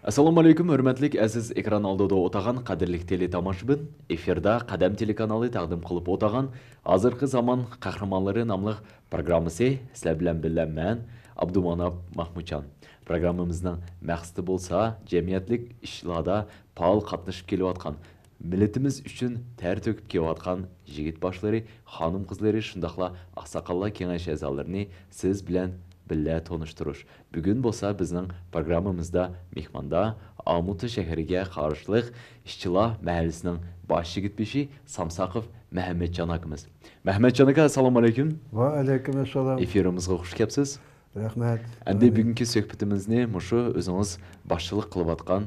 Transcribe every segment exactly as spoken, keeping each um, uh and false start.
ئەسسالامۇ ئەلەيكۇم، ھۆرمەتلىك ئەزىز ئېكران ئالدىدا ئولتۇرغان قەدىرلىك تېلېتاماشىبىن! ئېفىردا قەدەم تېلېكانالى تەقدىم قىلىپ ئولتۇرغان ھازىرقى زامان قەھرىمانلىرى ناملىق پروگراممىسى. سىلەر بىلەن بىللە مەن، ئابدۇماناپ ماھمۇتجان. پروگراممىمىزنىڭ مەقسىتى بولسا، جەمئىيەتلىك ئىشلاردا پائال قاتنىشىپ كېلىۋاتقان، مىللىتىمىز ئۈچۈن تەر تۆكۈپ كېلىۋاتقان يىگىت باشلىرى، خانىم قىزلىرى، شۇنداقلا ئاقساقاللار كېڭەش ئەزالىرىنى سىز بىلەن بىللە تونۇشتۇرۇش. بۈگۈن بولسا بىزنىڭ پروگراممىمىزدا مېھماندا ئالمۇتا شەھىرىگە قاراشلىق ئىشچىلار مەھەللىسىنىڭ باش يىگىت بېشى سامساقوف مەھەممەتجان ئاكىمىز. مەھەممەتجان ئاكا، ئەسسالامۇ ئەلەيكۇم. ۋەئەلەيكۇم ئەسسالام. ئېفىرىمىزغا خۇش كەپسىز. رەھمەت. ئەمدى ئامىن. بۈگۈنكى سۆھبىتىمىزنى مۇشۇ ئۆزىڭىز باشچىلىق قىلىۋاتقان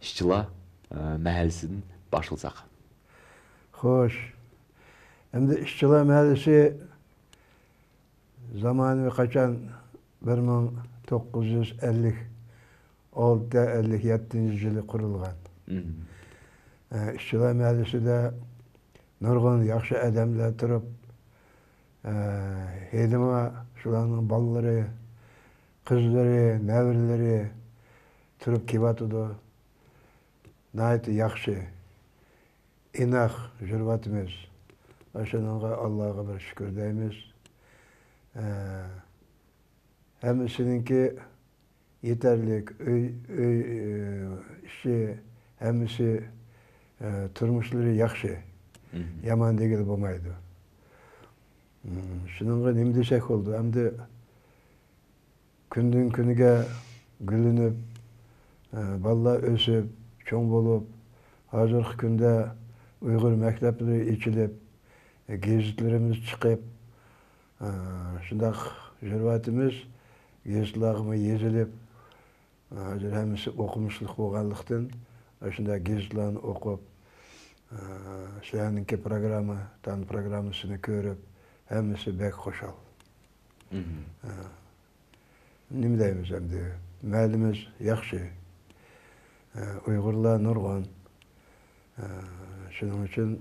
ئىشچىلار، ئە، مەھەللىسىدىن باشلىساق. خوش. ئەمدى ئىشچىلار مەھەللىسى زامانى قاچان؟ بىر مىڭ توققۇز يۈز ئەللىك ئالتە، ئەللىك يەتتىنچى يىلى قۇرۇلغان. مم. ئە، ئىشچىلار مەھەللىسىدە نۇرغۇن ياخشى ئادەملەر تۇرۇپ، ئە، ھېلىمۇ شۇلارنىڭ بالىلىرى، قىزلىرى، نەۋرىلىرى تۇرۇپ كېلىۋاتىدۇ. ناھايىتى ياخشى، ئىناق يۈرۈۋاتىمىز. ئاشۇنىڭغا ئاللاغا بىر شۈكۈر دەيمىز. ئە، ھەممىسىنىڭكى يېتەرلىك، ئۆي، ئۆي، ئىشى، ھەممىسى، ئە، تۇرمۇشلىرى ياخشى. مم. يامان دېگىلى بولمايدۇ. مم، شۇنىڭغا نېمە دېسەك بولىدۇ؟ ئەمدى كۈندىن كۈنگە گۈللىنىپ، ئە، بالىلار ئۆسۈپ، چوڭ بولۇپ، ھازىرقى كۈندە ئۇيغۇر مەكتەپلىرى ئېچىلىپ، گېزىتلىرىمىز چىقىپ، ئە، شۇنداق يۈرۈۋاتىمىز. گېزىتلارغىمۇ يېزىلىپ، ھازىر ھەممىسى ئوقۇمۇشلۇق بولغانلىقتىن، ئاشۇنداق گېزىتلارنى ئوقۇپ، ئە، سىلەرنىڭكى پروگرامما، تاڭ پروگراممىسىنى كۆرۈپ، ھەممىسى بەك خۇشال. مم. ئە، نېمە دەيمىز ئەمدى؟ مەھەللىمىز ياخشى. ئە، ئۇيغۇرلار نۇرغۇن. ئە، شۇنىڭ ئۈچۈن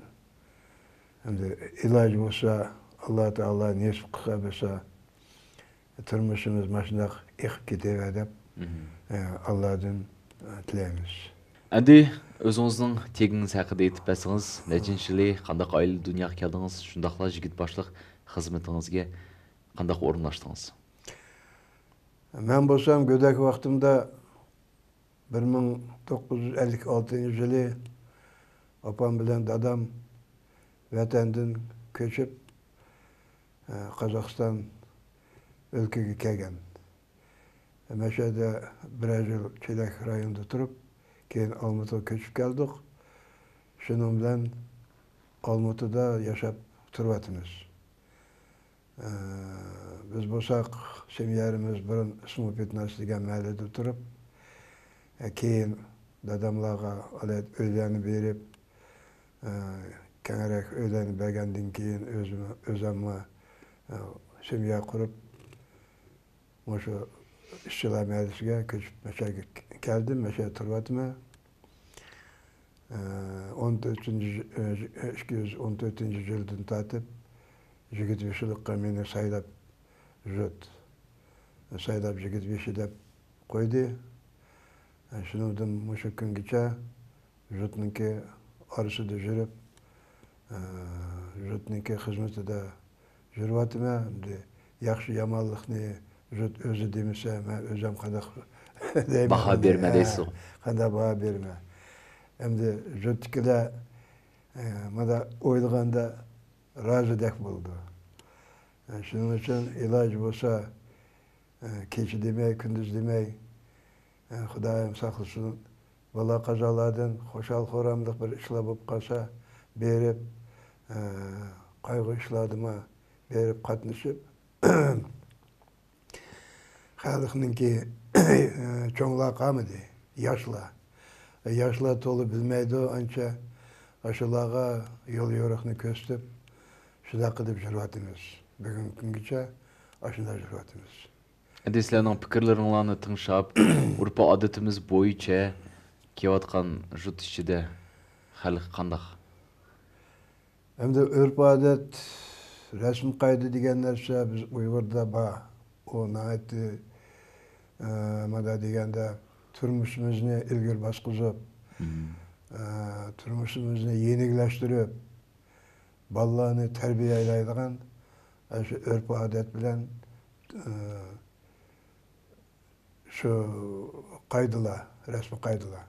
ئەمدى ئىلاجى بولسا، ئاللا تائالا نېسىپ قىلسا بولسا، تۇرمۇشىمىز ماشۇنداق ئېقىپ كېتەۋەر دەپ، مم. ئە، ئاللادىن، ئە، تىلەيمىز. ئەمدى ئۆزىڭىزنىڭ تېگىڭىز ھەققىدە ئېيتىپ بەرسىڭىز، نەچچىنچى يىلى قانداق ئائىلىدە دۇنياغا كەلدىڭىز، شۇنداقلا يىگىت باشلىق خىزمىتىڭىزگە قانداق ئورۇنلاشتىڭىز؟ مەن بولسام گۆدەك ۋاقتىمدا بىر مىڭ توققۇز يۈز ئەللىك ئالتىنچى يىلى ئاپام بىلەن دادام ۋەتەندىن كۆچۈپ، ئە، قازاقىستان ئۆلكىگە كەلگەن. مەشەدە بىرەر يىل چېلەك رايونىدا تۇرۇپ، كېيىن ئالمۇتىغا كۆچۈپ كەلدۇق. شۇنىڭ بىلەن ئالمۇتىدا ياشاپ تۇرۇۋاتىمىز. ئە، بىز بولساق، سېمىيەلىرىمىز بۇرۇن ئىسمۇ پىتناس دېگەن مەھەللىدە تۇرۇپ، ئە، كېيىن داداملارغا ئالاھىدە ئۆيلەرنى بېرىپ، ئە، كەڭرەك ئۆيلەرنى بەرگەندىن كېيىن ئۆزۈم، ئۆزەممۇ، ئە، سېمىيە قۇرۇپ، مۇشۇ ئىشچىلار مەھەللىسىگە كۆچۈپ، مەشەگە كەلدىم، مەشەدە تۇرۇۋاتىمەن. ئون تۆتىنچى، ئىككى يۈز ئون تۆتىنچى يىلدىن تارتىپ يىگىت بېشىلىققا مېنى سايلاپ جۇت، سايلاپ يىگىت بېشى دەپ قويدى. شۇنىڭدىن مۇشۇ كۈنگىچە جۇتنىڭكى ئارىسىدا يۈرۈپ، جۇتنىڭكى خىزمىتىدە يۈرۈۋاتىمەن. ئەمدى ياخشى يامانلىقنى جۇت ئۆزى دېمىسە، مەن ئۆزۈم قانداق دەيمەن؟ باھا ئەمدى، بېرىمەن ھە، دەيسىزغۇ. قانداق باھا بېرىمەن؟ ئەمدى جۇتتىكىلەر، ئە، مانا ئويلىغاندا رازىدەك بولىدۇ. ئە، شۇنىڭ ئۈچۈن ئىلاجى بولسا، ئە، كېچە دېمەي، كۈندۈز دېمەي، ئە، خۇدايىم ساقلىسۇن، بالا قازالاردىن خۇشال-خۇراملىق بىر ئىشلار بولۇپ قالسا، بېرىپ، ئە، قايغۇ ئىشلاردىمۇ بېرىپ قاتنىشىپ، خەلقنىڭكى، چوڭلار قالمىدى، ياشلار. ياشلار تولا بىلمەيدۇ ئانچە. ئاشۇلارغا يول يورۇقنى كۆرسىتىپ، شۇنداق قىلىپ يۈرۈۋاتىمىز. بۈگۈنكى كۈنگىچە ئاشۇنداق يۈرۈۋاتىمىز. ئەمدى سىلەرنىڭ پىكىرلىرىڭلارنى تىڭشاپ، ئۇرپ-ئادىتىمىز بويىچە كېلىۋاتقان جۇت ئىچىدە خەلق قانداق؟ ئەمدى ئۆرپ-ئادەت، رەسىم-قائىدە دېگەن نەرسە بىز ئۇيغۇردا بار. ئۇ ناھايىتى، ئە، مانا دېگەندە، تۇرمۇشىمىزنى ئىلگىرى باسقۇزۇپ، ئە، تۇرمۇشىمىزنى يېنىكلەشتۈرۈپ، بالىلارنى تەربىيەلەيدىغان، ئە، شۇ ئۆرپ-ئادەت بىلەن، ئە، شۇ قائىدىلەر، رەسمىي قائىدىلەر.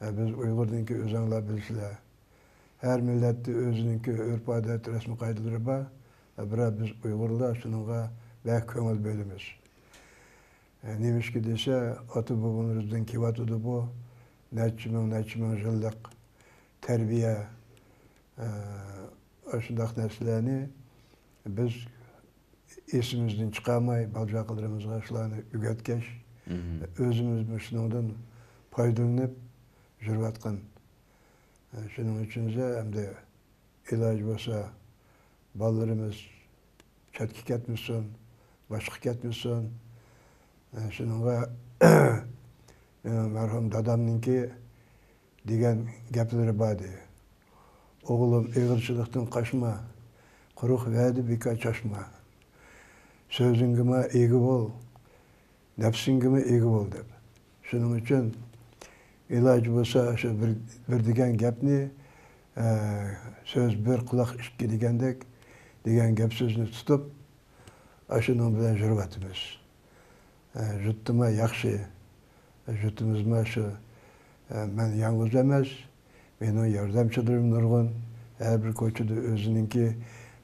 ئە، بىز ئۇيغۇرنىڭكى ئۆزۈڭلار بىلىسىلەر. ھەر مىللەتتە ئۆزىنىڭكى ئۆرپ-ئادەت، رەسمىي قائىدىلىرى بار. ئە، بىراق بىز ئۇيغۇرلار شۇنىڭغا بەك كۆڭۈل بۆلىمىز. ئە، نېمىشقا دېسە، ئاتا-بوۋىلىرىمىزدىن كېلىۋاتىدۇ بۇ. نەچچە مىڭ، نەچچە مىڭ يىللىق تەربىيە، ئە، ئاشۇنداق نەرسىلەرنى بىز ئېسىمىزدىن چىقارماي، بالا-چاقىلىرىمىزغا شۇلارنى ئۆگەتكەچ، ئۆزىمىزمۇ شۇنىڭدىن پايدىلىنىپ يۈرۈۋاتقان. شۇنىڭ ئۈچۈن ئەمدى ئىلاجى بولسا بالىلىرىمىز چەتكە كەتمىسۇن، باشقا كەتمىسۇن. شۇنىڭغا مەرھۇم دادامنىڭكى دېگەن گەپلىرى بار ئىدى. «ئوغلۇم، ئېغىرچىلىقتىن قاچما، قۇرۇق ۋەدە بىكار چاچما. سۆزۈڭگىمۇ ئىگە بول، نەپسىڭگىمۇ ئىگە بول» دەپ. شۇنىڭ ئۈچۈن ئىلاجى بولسا شۇ بىر، بىر دېگەن گەپنى، ئە، سۆز بىر، قۇلاق ئىككى دېگەندەك، دېگەن گەپ سۆزنى تۇتۇپ، ئاشۇنىڭ بىلەن يۈرۈۋاتىمىز. ئە، جۇتتىما ياخشى. جۇتىمىزما شۇ، ئە، مەن يالغۇز ئەمەس، مېنىڭ ياردەمچىلىرىم نۇرغۇن. ھەر بىر كوچىدا ئۆزىنىڭكى،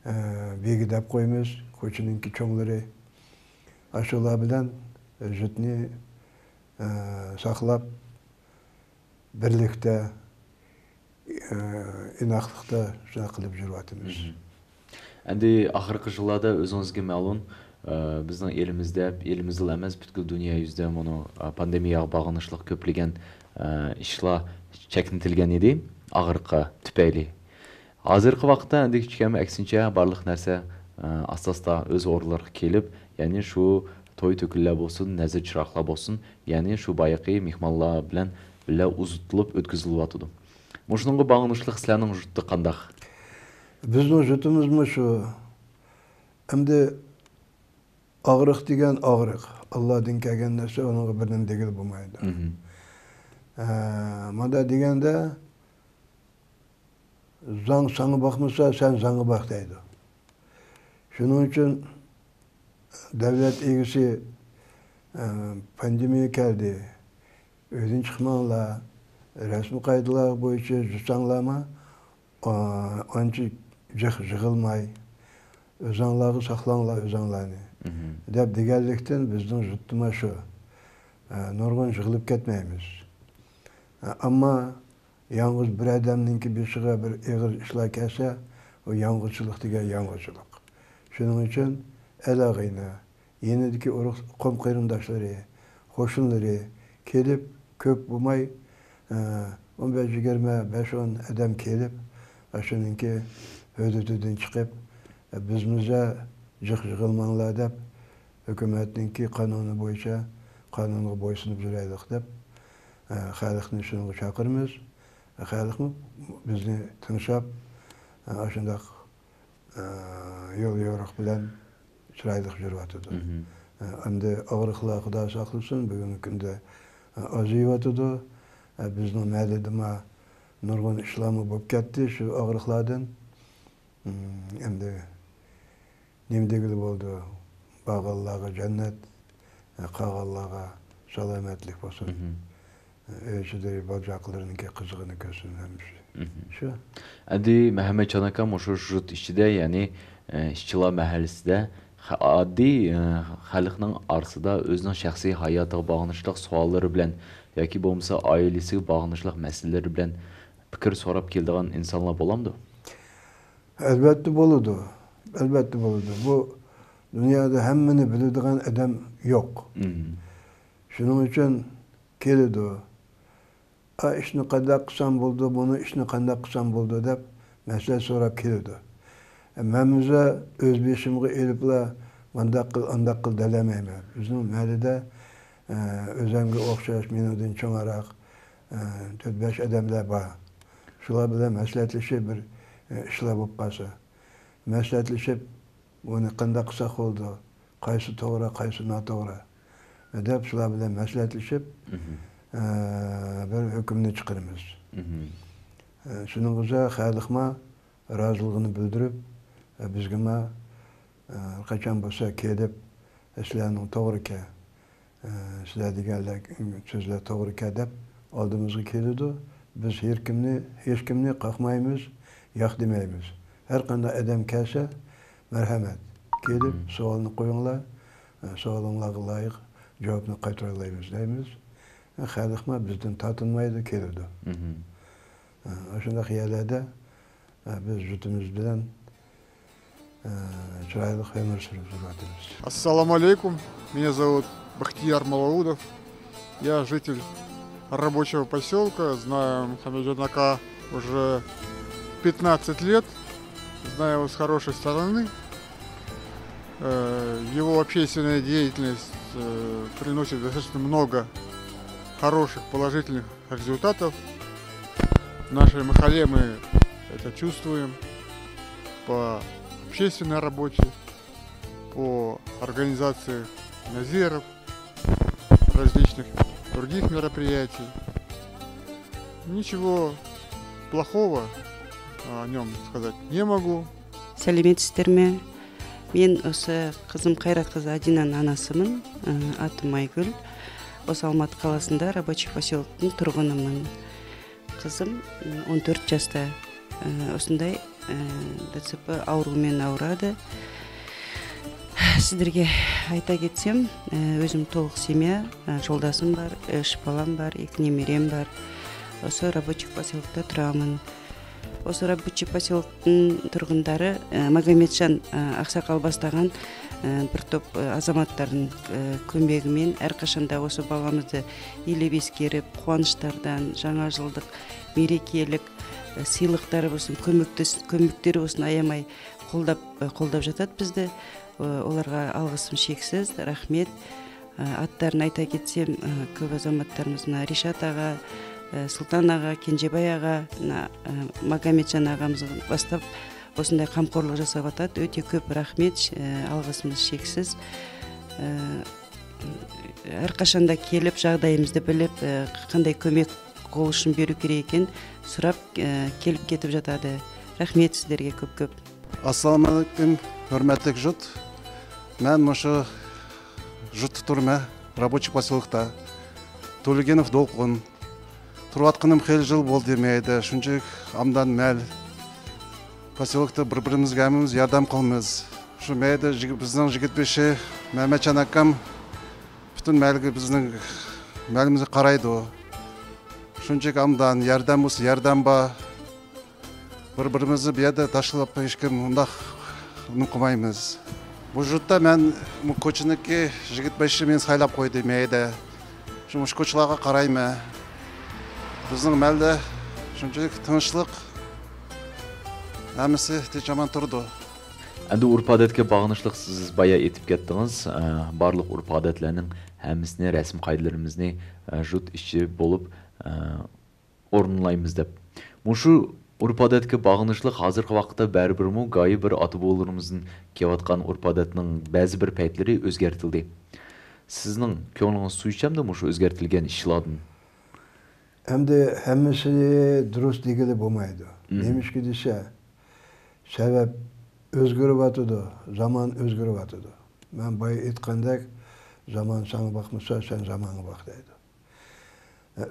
ئە، بېگى دەپ قويىمىز، كوچىنىڭكى چوڭلىرى. ئاشۇلار بىلەن جۇتنى، ئە، ساقلاپ، بىرلىكتە، ئە، ئىناقلىقتا شۇنداق قىلىپ يۈرۈۋاتىمىز. ئەمدى ئاخىرقى يىللاردا ئۆزىڭىزگە مەلۇم، ئە، بىزنىڭ ئېلىمىزدە، ئېلىمىزدىلا ئەمەس، پۈتكۈل دۇنيا يۈزىدە مۇنۇ، ئە، پاندېمىيەگە باغلىنىشلىق كۆپلىگەن، ئە، ئىشلار چەكلىتىلگەن ئىدى، ئاغرىققا تۈپەيلى. ھازىرقى ۋاقىتتا ئەندىكىچىكەم ئەكسىنچە بارلىق نەرسە، ئە، ئاستا-ئاستا ئۆز ئورۇنلىرىغا كېلىپ، يەنى شۇ توي-تۆكۈنلەر بولسۇن، نەزىر-چىراغلار بولسۇن، يەنى شۇ بايىقى مېھمانلار بىلەن بىللە ئۇزىتىلىپ ئۆتكۈزۈلۈۋاتىدۇ. مۇشۇنىڭغا باغلىنىشلىق سىلەرنىڭ جۇتتا قانداق؟ بىزنىڭ جۇتىمىزمۇ شۇ. ئەمدى ئاغرىق دېگەن ئاغرىق. ئاللادىن كەلگەن نەرسە، ئۇنىڭغا بىر نېمە دېگىلى بولمايدۇ. ئە، مۇنداق دېگەندە، زاڭ ساڭا باقمىسا، سەن زاڭغا باق دەيدۇ. شۇنىڭ ئۈچۈن دەۋلەت ئىگىسى، ئە، پاندېمىيە كەلدى، ئۆيدىن چىقماڭلار، رەسمىي قائىدىلار بويىچە يۈرسەڭلارمۇ، ئا، ئانچە جىق يىغىلماي، ئۆزەڭلارغا ساقلاڭلار ئۆزەڭلارنى، دەپ دېگەنلىكتىن، بىزنىڭ جۇتتىمۇ شۇ، ئە، نۇرغۇن يىغىلىپ كەتمەيمىز. ئە، ئەمما يالغۇز بىر ئادەمنىڭكى بېشىغا بىر ئېغىر ئىشلار كەلسە، ئۇ يالغۇزچىلىق دېگەن يالغۇزچىلىق. شۇنىڭ ئۈچۈن ئەل-ئاغىنە، يېنىدىكى ئۇرۇق، قوم قېرىنداشلىرى، قوشنىلىرى كېلىپ، كۆپ بولماي، ئە، ئون بەش، يىگىرمە بەش، ئون ئادەم كېلىپ، ئاشۇنىڭكى ھۆددىدىن چىقىپ، ئە، بىزمۇ جىق يىغىلماڭلار دەپ، ھۆكۈمەتنىڭكى قانۇنى بويىچە قانۇنغا بويسۇنۇپ يۈرەيلىق دەپ، ئە، خەلقنى شۇنىڭغا چاقىرىمىز. خەلقمۇ بىزنى تىڭشاپ، ئە، ئاشۇنداق ئە، يول يورۇق بىلەن چىرايلىق يۈرۈۋاتىدۇ. ئە، ئەمدى ئاغرىقلار خۇدا ساقلىسۇن، بۈگۈنكى كۈندە، ئە، ئازىيىۋاتىدۇ. ئە، بىزنىڭ مەھەللىدىمۇ نۇرغۇن ئىشلارمۇ بولۇپ كەتتى شۇ ئاغرىقلاردىن. ئەمدى نېمە دېگىلى بولىدۇ؟ بارغانلارغا جەننەت، قالغانلارغا سالامەتلىك بولسۇن. ئۆي ئىچىدە بالا-چاقىلىرىنىڭكى قىزىقىنى كۆرسۇن ھەممىسى. شۇ. ئەمدى مەھەممەتجان ئاكا، مۇشۇ يۇرت ئىچىدە، يەنى، ئە، ئىشچىلار مەھەللىسىدە خە-، ئاددىي، ئە، خەلقنىڭ ئارىسىدا ئۆزىنىڭ شەخسىي ھاياتىغا باغلىنىشلىق سوئاللىرى بىلەن ياكى بولمىسا ئائىلىسىگە باغلىنىشلىق مەسىلىلىرى بىلەن پىكىر سوراپ كېلىدىغان ئىنسانلار بولامدۇ؟ ئەلۋەتتە بولىدۇ. ئەلۋەتتە بولىدۇ. بۇ دۇنيادا ھەممىنى بىلىدىغان ئادەم يوق. شۇنىڭ ئۈچۈن كېلىدۇ. «ئا، ئىشنى قانداق قىلسام بولىدۇ، بۇنى ئىشنى قانداق قىلسام بولىدۇ؟» دەپ مەسلىھەت سوراپ كېلىدۇ. مەنمۇ ئۆز بېشىمغا ئېلىپلا، «مانداق قىل، ئانداق قىل» دېيەلمەيمەن. بىزنىڭ مەھەللىدە، ئە، ئۆزۈمگە ئوخشاش، مېنىڭدىن چوڭراق، ئە، تۆت-بەش ئادەملەر بار. شۇلار بىلەن مەسلىھەتلىشىپ بىر، ئە، ئىشلار بولۇپ قالسا. مەسلىھەتلىشىپ، بۇنى قانداق قىلساق بولىدۇ؟ قايسى توغرا، قايسى ناتوغرا؟ دەپ شۇلار بىلەن مەسلىھەتلىشىپ، ئە، بىر ھۆكۈمنى چىقىرىمىز. ئە، شۇنىڭغىچە خەلقمۇ رازىلىقىنى بىلدۈرۈپ، ئە، بىزگىمۇ، ئە، قاچان بولسا كېلىپ، سىلەرنىڭ توغرىكەن، ئە، سىلەر دېگەنلەر سۆزلەر توغرىكەن دەپ ئالدىمىزغا كېلىدۇ. بىز ھېچكىمنى، ھېچكىمنى قاقمايمىز، ياق دېمەيمىز. ھەر قانداق ئادەم كەلسە، مەرھەمەت، كېلىپ سوئالنى قويۇڭلار، ئە، سوئالىڭلارغا لايىق جاۋابنى قايتۇرالايمىز دەيمىز. ئە، خەلقمۇ بىزدىن تارتىنمايدۇ، كېلىدۇ. ئە، ئاشۇنداق يەرلەردە، ئە، بىز جۇتىمىز بىلەن، ئە، چىرايلىق ئۆمۈر سۈرۈپ تۇرۇۋاتىمىز. Ассаламу алейкум. Меня зовут Бахтияр Малоудов. Я житель рабочего поселка. Знаю Мухаммеджанака уже пятнадцать лет. Знаю его с хорошей стороны. Э, Его общественная деятельность э, приносит достаточно много хороших, положительных результатов. В нашей махалле мы это чувствуем по общественной работе, по организации назиров, различных других мероприятий. Ничего плохого о нем сказать не могу. Сәлеметсіздер ме? Мен осы қызым Қайрат қызы Адинаның анасымын. Ә, атым Айгүл. Осы Алматы қаласында Рабочий поселоктың тұрғынымын. Қызым, м, он төрт жаста, ә, осындай, ә, ДЦП ауруымен ауырады. Сіздерге айта кетсем, ә, өзім толық семья, ә, жолдасым бар, үш балам бар, екі немерем бар. Осы Рабочий поселокта тұрамын. Осы Рабочий поселоктың тұрғындары, ә, Магометжан, ә, ақсақал бастаған, ә, бір топ, ә, азаматтардың, ә, көмегімен әрқашанда осы баламызды елеп ескеріп, қуаныштардан, жаңа жылдық, мерекелік, ә, сыйлықтары болсын, көмектес-, көмектері болсын аямай қолдап, ә, қолдап жатады бізді. Ә, оларға алғысым шексіз, рахмет. Ә, аттарын айта кетсем, ә, көп азаматтарымыз, мына Ришат аға, ә, Сұлтан аға, Кенжебай аға, мына, ә, Магометжан ағамыздан бастап осындай қамқорлық жасап жатады. Өте көп рахмет, ә, алғысымыз шексіз. Ә, әрқашанда келіп, жағдайымызды біліп, ә, қандай көмек қол ұшын беру керек екенін сұрап, ә, келіп кетіп жатады. Рахмет сіздерге көп-көп. Ассаламу алейкум, ھۆرمەتلىك جۇت. مەن مۇشۇ جۇتتا تۇرىمەن، رابوچىي پوسيولكتا. تۇلىگىنوف دولقۇن. تۇرۇۋاتقىنىم خېلى جىل بولدى مەيدە. شۇنچىلىك ئابدان مەل. پوسيولكتا بىر-بىرىمىزگە ھەممىمىز ياردەم قىلىمىز. شۇ مەيدە جىگ-، بىزنىڭ جىگىت بېشى مەمەتجان ئاكام پۈتۈن مەلگە بىزنىڭ مەلىمىزگە قارايدۇ. شۇنچىلىك ئابدان، ياردەم بولسا ياردەم بار. بىر-بىرىمىزنى بۇ يەردە تاشلاپ ھېچكىم ئۇنداق نېمە قىلمايمىز. بۇ جۇتتا مەن، بۇ كوچىنىڭكى جىگىت بېشى مېنى سايلاپ قويدى مەيدە. شۇ مۇشۇ كوچىلارغا قارايمەن. بىزنىڭ مەلدە شۇنچىلىك تىنچلىق، ھەممىسى تىنچ-ئامان تۇرىدۇ. ئەمدى ئۆرپ-ئادەتكە باغلىنىشلىق سىز بايا ئېيتىپ كەتتىڭىز، ئە، بارلىق ئۆرپ-ئادەتلەرنىڭ ھەممىسىنى، رەسىم-قائىدىلىرىمىزنى، ئە، جۇت ئىچى بولۇپ، ئە، ئورۇنلايمىز دەپ. مۇشۇ ئۆرپ-ئادەتكە باغلىنىشلىق ھازىرقى ۋاقىتتا بەرىبىرمۇ گاھى بىر ئاتا-بوۋىلىرىمىزدىن كېلىۋاتقان ئۆرپ-ئادەتنىڭ بەزى بىر پەيتلىرى ئۆزگەرتىلدى. سىزنىڭ كۆڭلىڭىز سۇيۇشامدۇ مۇشۇ ئۆزگەرتىلگەن ئىشلاردىن؟ ئەمدى ھەممىسىنى دۇرۇس دېگىلى بولمايدۇ. مم. نېمىشقا دېسە، سەۋەب ئۆزگىرىۋاتىدۇ، زامان ئۆزگىرىۋاتىدۇ. مەن بايا ئېيتقاندەك، زامان ساڭا باقمىسا، سەن زامانغا باق دەيدۇ.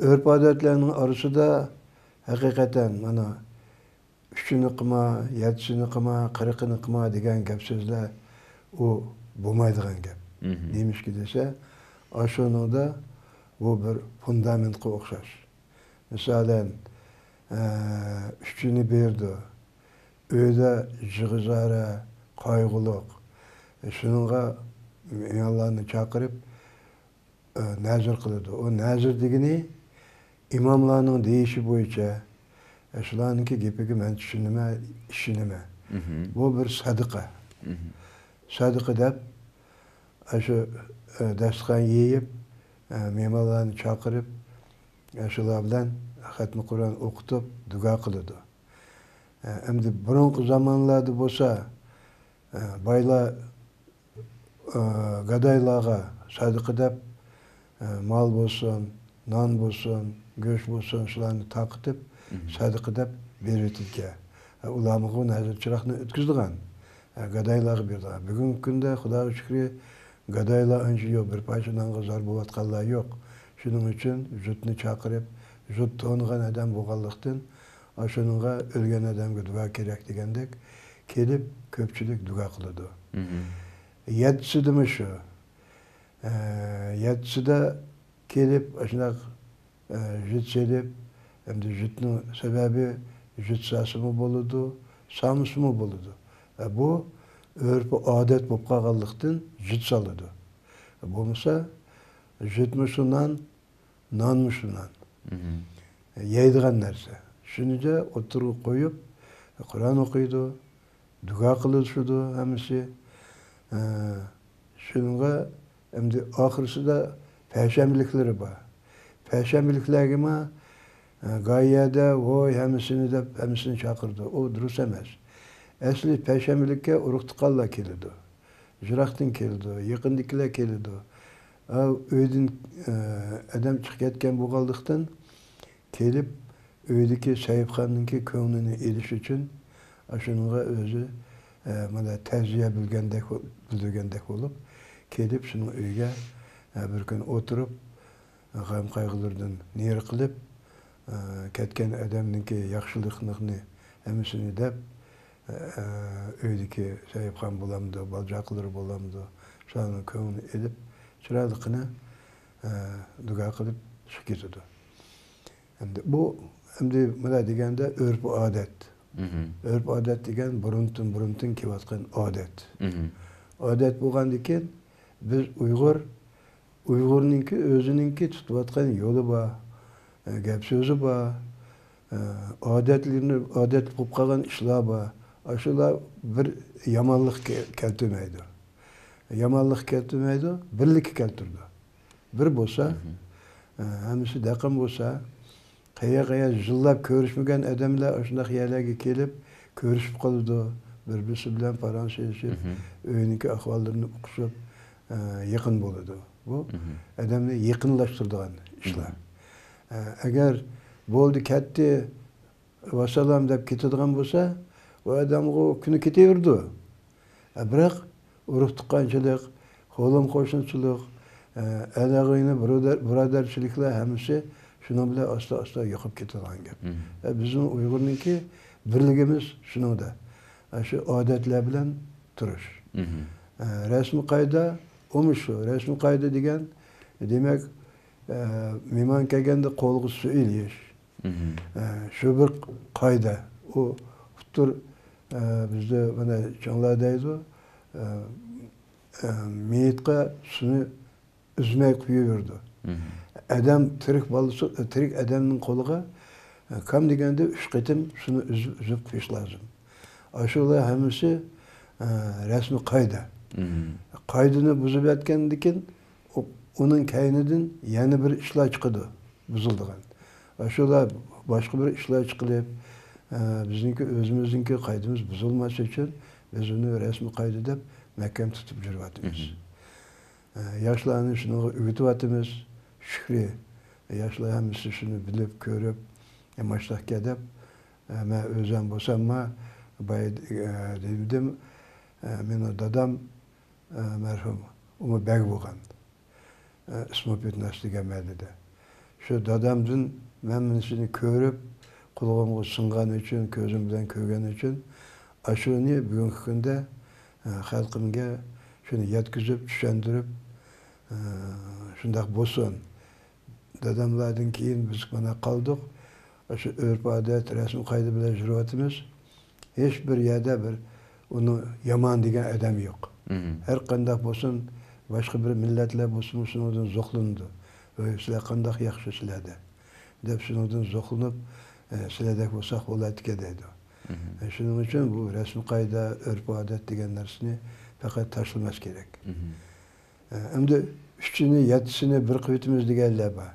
ئۆرپ-ئادەتلەرنىڭ ئارىسىدا ھەقىقەتەن مانا ئۈچىنى قىلما، يەتتىسىنى قىلما، قىرىقىنى قىلما دېگەن گەپ سۆزلەر ئۇ بولمايدىغان گەپ. مهم. نېمىشقا دېسە، ئاشۇنىڭدا بۇ بىر فۇندامېنتقا ئوخشاش. مىسالەن، ئە، ئۈچىنى بېرىدۇ. ئۆيدە جىغىزارە، قايغۇلۇق. شۇنىڭغا مېھمانلارنى چاقىرىپ، ئە، نەزىر قىلىدۇ. ئۇ نەزىر دېگىنى ئىماملارنىڭ دېيىشى بويىچە، ئە، شۇلارنىڭكى گېپىگە مەن چۈشىنىمەن، ئىشىنىمەن. مهم. بۇ بىر سەدىقە. مهم. سەدىقە دەپ، ئاشۇ، ئە، داستىخان يېيىپ، ئە، مېھمانلارنى چاقىرىپ، ئە، شۇلار بىلەن خەتمە قۇرئان ئوقۇتۇپ، دۇئا قىلىدۇ. ئە، ئەمدى بۇرۇنقى زامانلاردا بولسا، ئە، بايلار ئى، گادايلارغا سەدىقە دەپ، ئە، مال بولسۇن، نان بولسۇن، گۆش بولسۇن، شۇلارنى تارقىتىپ، مھم. سەدىقە دەپ بېرىۋېتىدىكەن. ئە، ئۇلارمۇ نەزىر چىراغنى ئۆتكۈزىدىغان. ئە، گادايلارغا بېرىدىغان. بۈگۈنكى كۈندە، خۇداغا شۈكرى، گادايلار ئانچە يوق، بىر پارچە نانغا زار بولۇۋاتقانلار يوق. شۇنىڭ ئۈچۈن جۇتنى چاقىرىپ، جۇت تونۇغان ئادەم بولغانلىقتىن، ئاشۇنىڭغا ئۆلگەن ئادەمگە دۇئا كېرەك دېگەندەك، كېلىپ كۆپچىلىك دۇئا قىلىدۇ. مھم. يەتتىسىدىمۇ شۇ. ئە، يەتتىسىدە كېلىپ، ئاشۇنداق، ئە، جۇت سېلىپ، ئەمدى جۇتنىڭ سەۋەبى جۇت سالسىمۇ بولىدۇ، سالمىسىمۇ بولىدۇ. ئە، بۇ ئۆرپ-ئادەت بولۇپ قالغانلىقتىن جۇت سالىدۇ. بولمىسا، جۇتمۇ شۇ نان، نانمۇ شۇ نان. مھم. يەيدىغان نەرسە. شۇنى ئوتتۇرىغا قويۇپ، قۇرئان ئوقۇيدۇ، دۇئا قىلىشىدۇ ھەممىسى. ئە، شۇنىڭغا ئەمدى ئاخىرسىدا پەيشەنبىلىكلىرى بار. پەيشەنبىلىكلەرگىمۇ، ئە، گايەدە، ۋوي، ھەممىسىنى دەپ، ھەممىسىنى چاقىرىدۇ. ئۇ دۇرۇس ئەمەس. ئەسلى پەيشەنبىلىككە ئۇرۇق-تۇغقانلار كېلىدۇ. يىراقتىن كېلىدۇ، يېقىندىكىلەر كېلىدۇ. ئا، ئۆيدىن، ئە، ئادەم چىقىپ كەتكەن بولغانلىقتىن، كېلىپ، ئۆيدىكى سەھىپخاننىڭكى كۆڭلىنى ئېلىش ئۈچۈن، ئاشۇنىڭغا ئۆزى، ئە، مانا تەزىيە بىلگەندەك، بىلدۈرگەندەك بولۇپ، كېلىپ، شۇنىڭ ئۆيىگە، ئە، بىر كۈن ئولتۇرۇپ، غەم-قايغۇلىرىدىن نېرى قىلىپ، ئە، كەتكەن ئادەمنىڭكى ياخشىلىقلىرىنى ھەممىسىنى دەپ، ئە، ئۆيدىكى سەھىپخان بولامدۇ، بالا-چاقىلىرى بولامدۇ، شۇلارنىڭ كۆڭلىنى ئېلىپ، چىرايلىقىنى، ئە، دۇئا قىلىپ چىقىپ كېتىدۇ. ئەمدى بۇ، ئەمدى مۇنداق دېگەندە ئۆرپ-ئادەت. مھم. ئۆرپ-ئادەت دېگەن بۇرۇندىن، بۇرۇندىن كېلىۋاتقان ئادەت. مھم. ئادەت بولغاندىكىن بىز ئۇيغۇر، ئۇيغۇرنىڭكى ئۆزىنىڭكى تۇتۇۋاتقان يولى بار، ئە، گەپ-سۆزى بار، ئە، ئادەتلىرىنى، ئادەت بولۇپ قالغان ئىشلار بار. ئاشۇلار بىر يامانلىق كە-، كەلتۈرمەيدۇ. يامانلىق كەلتۈرمەيدۇ، بىرلىككە كەلتۈرىدۇ. بىر بولسا، مھم. ئە، ھەممىسى دەقىم بولسا، قەيەر-قەيەر يىللاپ كۆرۈشمىگەن ئادەملەر ئاشۇنداق يەرلەرگە كېلىپ كۆرۈشۈپ قالىدۇ. بىر-بىرسى بىلەن پاراڭ سېلىشىپ، مھم. ئۆينىڭكى ئەھۋاللىرىنى ئۇقۇشۇپ، ئە، يېقىن بولىدۇ. بۇ مھم. ئادەمنى يېقىنلاشتۇرىدىغان ئىشلار. مھم. ئە، ئەگەر بولدى، كەتتى، ۋەسسالام دەپ كېتىدىغان بولسا، ئۇ ئادەمغۇ كۈنى كېتىۋېرىدۇ. ئە، بىراق ئۇرۇق-تۇغقانچىلىق، قولۇم-قوشنىچىلىق، ئە، ئەل-ئاغىنە، بۇرادەر-، بۇرادەرچىلىكلەر ھەممىسى شۇنىڭ بىلەن ئاستا-ئاستا يوقاپ كېتىدىغان گەپ. مھم. ئە، بىزنىڭ ئۇيغۇرنىڭكى بىرلىكىمىز شۇنىڭدا. ئە، شۇ ئادەتلەر بىلەن تۇرۇش. مھم. ئە، رەسمىي قائىدە، ئۇمۇ شۇ. رەسمىي قائىدە دېگەن، دېمەك، ئە، مېھمان كەلگەندە قولىغا سۇ ئېلىش. مھم. ئە، شۇ بىر قائىدە. ئۇ ئۇتتۇر، ئە، بىزدە مانا چوڭلار دەيدۇ، ئە، ئە، مېيىتقا سۇنى ئۈزمەي قويۇۋېرىدۇ. مھم. ئادەم، تىرىك بالىسى، تىرىك ئادەمنىڭ قولىغا، ئە، كام دېگەندە ئۈچ قېتىم سۇنى ئۈزۈپ، ئۈزۈپ قويۇش لازىم. ئاشۇلار ھەممىسى، ئە، رەسمىي قائىدە. مھم. قائىدىنى بۇزۇپ يەتكەندىكىن، ئۇ-، ئۇنىڭ كەينىدىن يەنە بىر ئىشلار چىقىدۇ، بۇزۇلىدىغان. ئاشۇلار باشقا بىر ئىشلار چىقىرىپ، ئە، بىزنىڭكى، ئۆزىمىزنىڭكى قائىدىمىز بۇزۇلماس ئۈچۈن بىز ئۇنى رەسمىي قائىدە دەپ مەھكەم تۇتۇپ يۈرۈۋاتىمىز. مھم. ئە، ياشلارنى شۇنىڭغا ئۆگىتىۋاتىمىز. شۈكرى، ياشلار ھەممىسى شۇنى بىلىپ، كۆرۈپ، ئە، ماشۇنداقكەن دەپ، ئە، مەن ئۆزۈم بولساممۇ، بايا، ئە، دېدىم، ئە، مېنىڭ دادام، ئە، مەرھۇم، ئۇمۇ بەگ بولغان. ئە، ئىسمۇ پىتناس دېگەن مەھەللىدە. شۇ دادامدىن مەن مۇنۇسىنى كۆرۈپ، قۇلىقىمغا سىڭغان ئۈچۈن، كۆزۈم بىلەن كۆرگەن ئۈچۈن، ئاشۇنى بۈگۈنكى كۈندە، ئە، خەلقىمگە شۇنى يەتكۈزۈپ، چۈشەندۈرۈپ، ئە، شۇنداق بولسۇن. داداملاردىن كېيىن بىز مانا قالدۇق. ئاشۇ ئۆرپ-ئادەت، رەسىم-قائىدە بىلەن يۈرۈۋاتىمىز. ھېچ بىر يەردە بىر ئۇنى يامان دېگەن ئادەم يوق. مھم. ھەر قانداق بولسۇن، باشقا بىر مىللەتلەر بولسىمۇ شۇنىڭدىن زوقلىنىدۇ. ۋاي، سىلەر قانداق ياخشى سىلەردە، دەپ شۇنىڭدىن زوقلىنىپ، ئە، سىلەردەك بولساق بولاتتىكەن دەيدۇ. مھم. ئە، شۇنىڭ ئۈچۈن بۇ رەسىم-قائىدە، ئۆرپ-ئادەت دېگەن نەرسىنى پەقەت تاشلىماس كېرەك. مھم. ئە، ئەمدى ئۈچىنى، يەتتىسىنى بىر قىلىۋېتىمىز دېگەنلەر بار.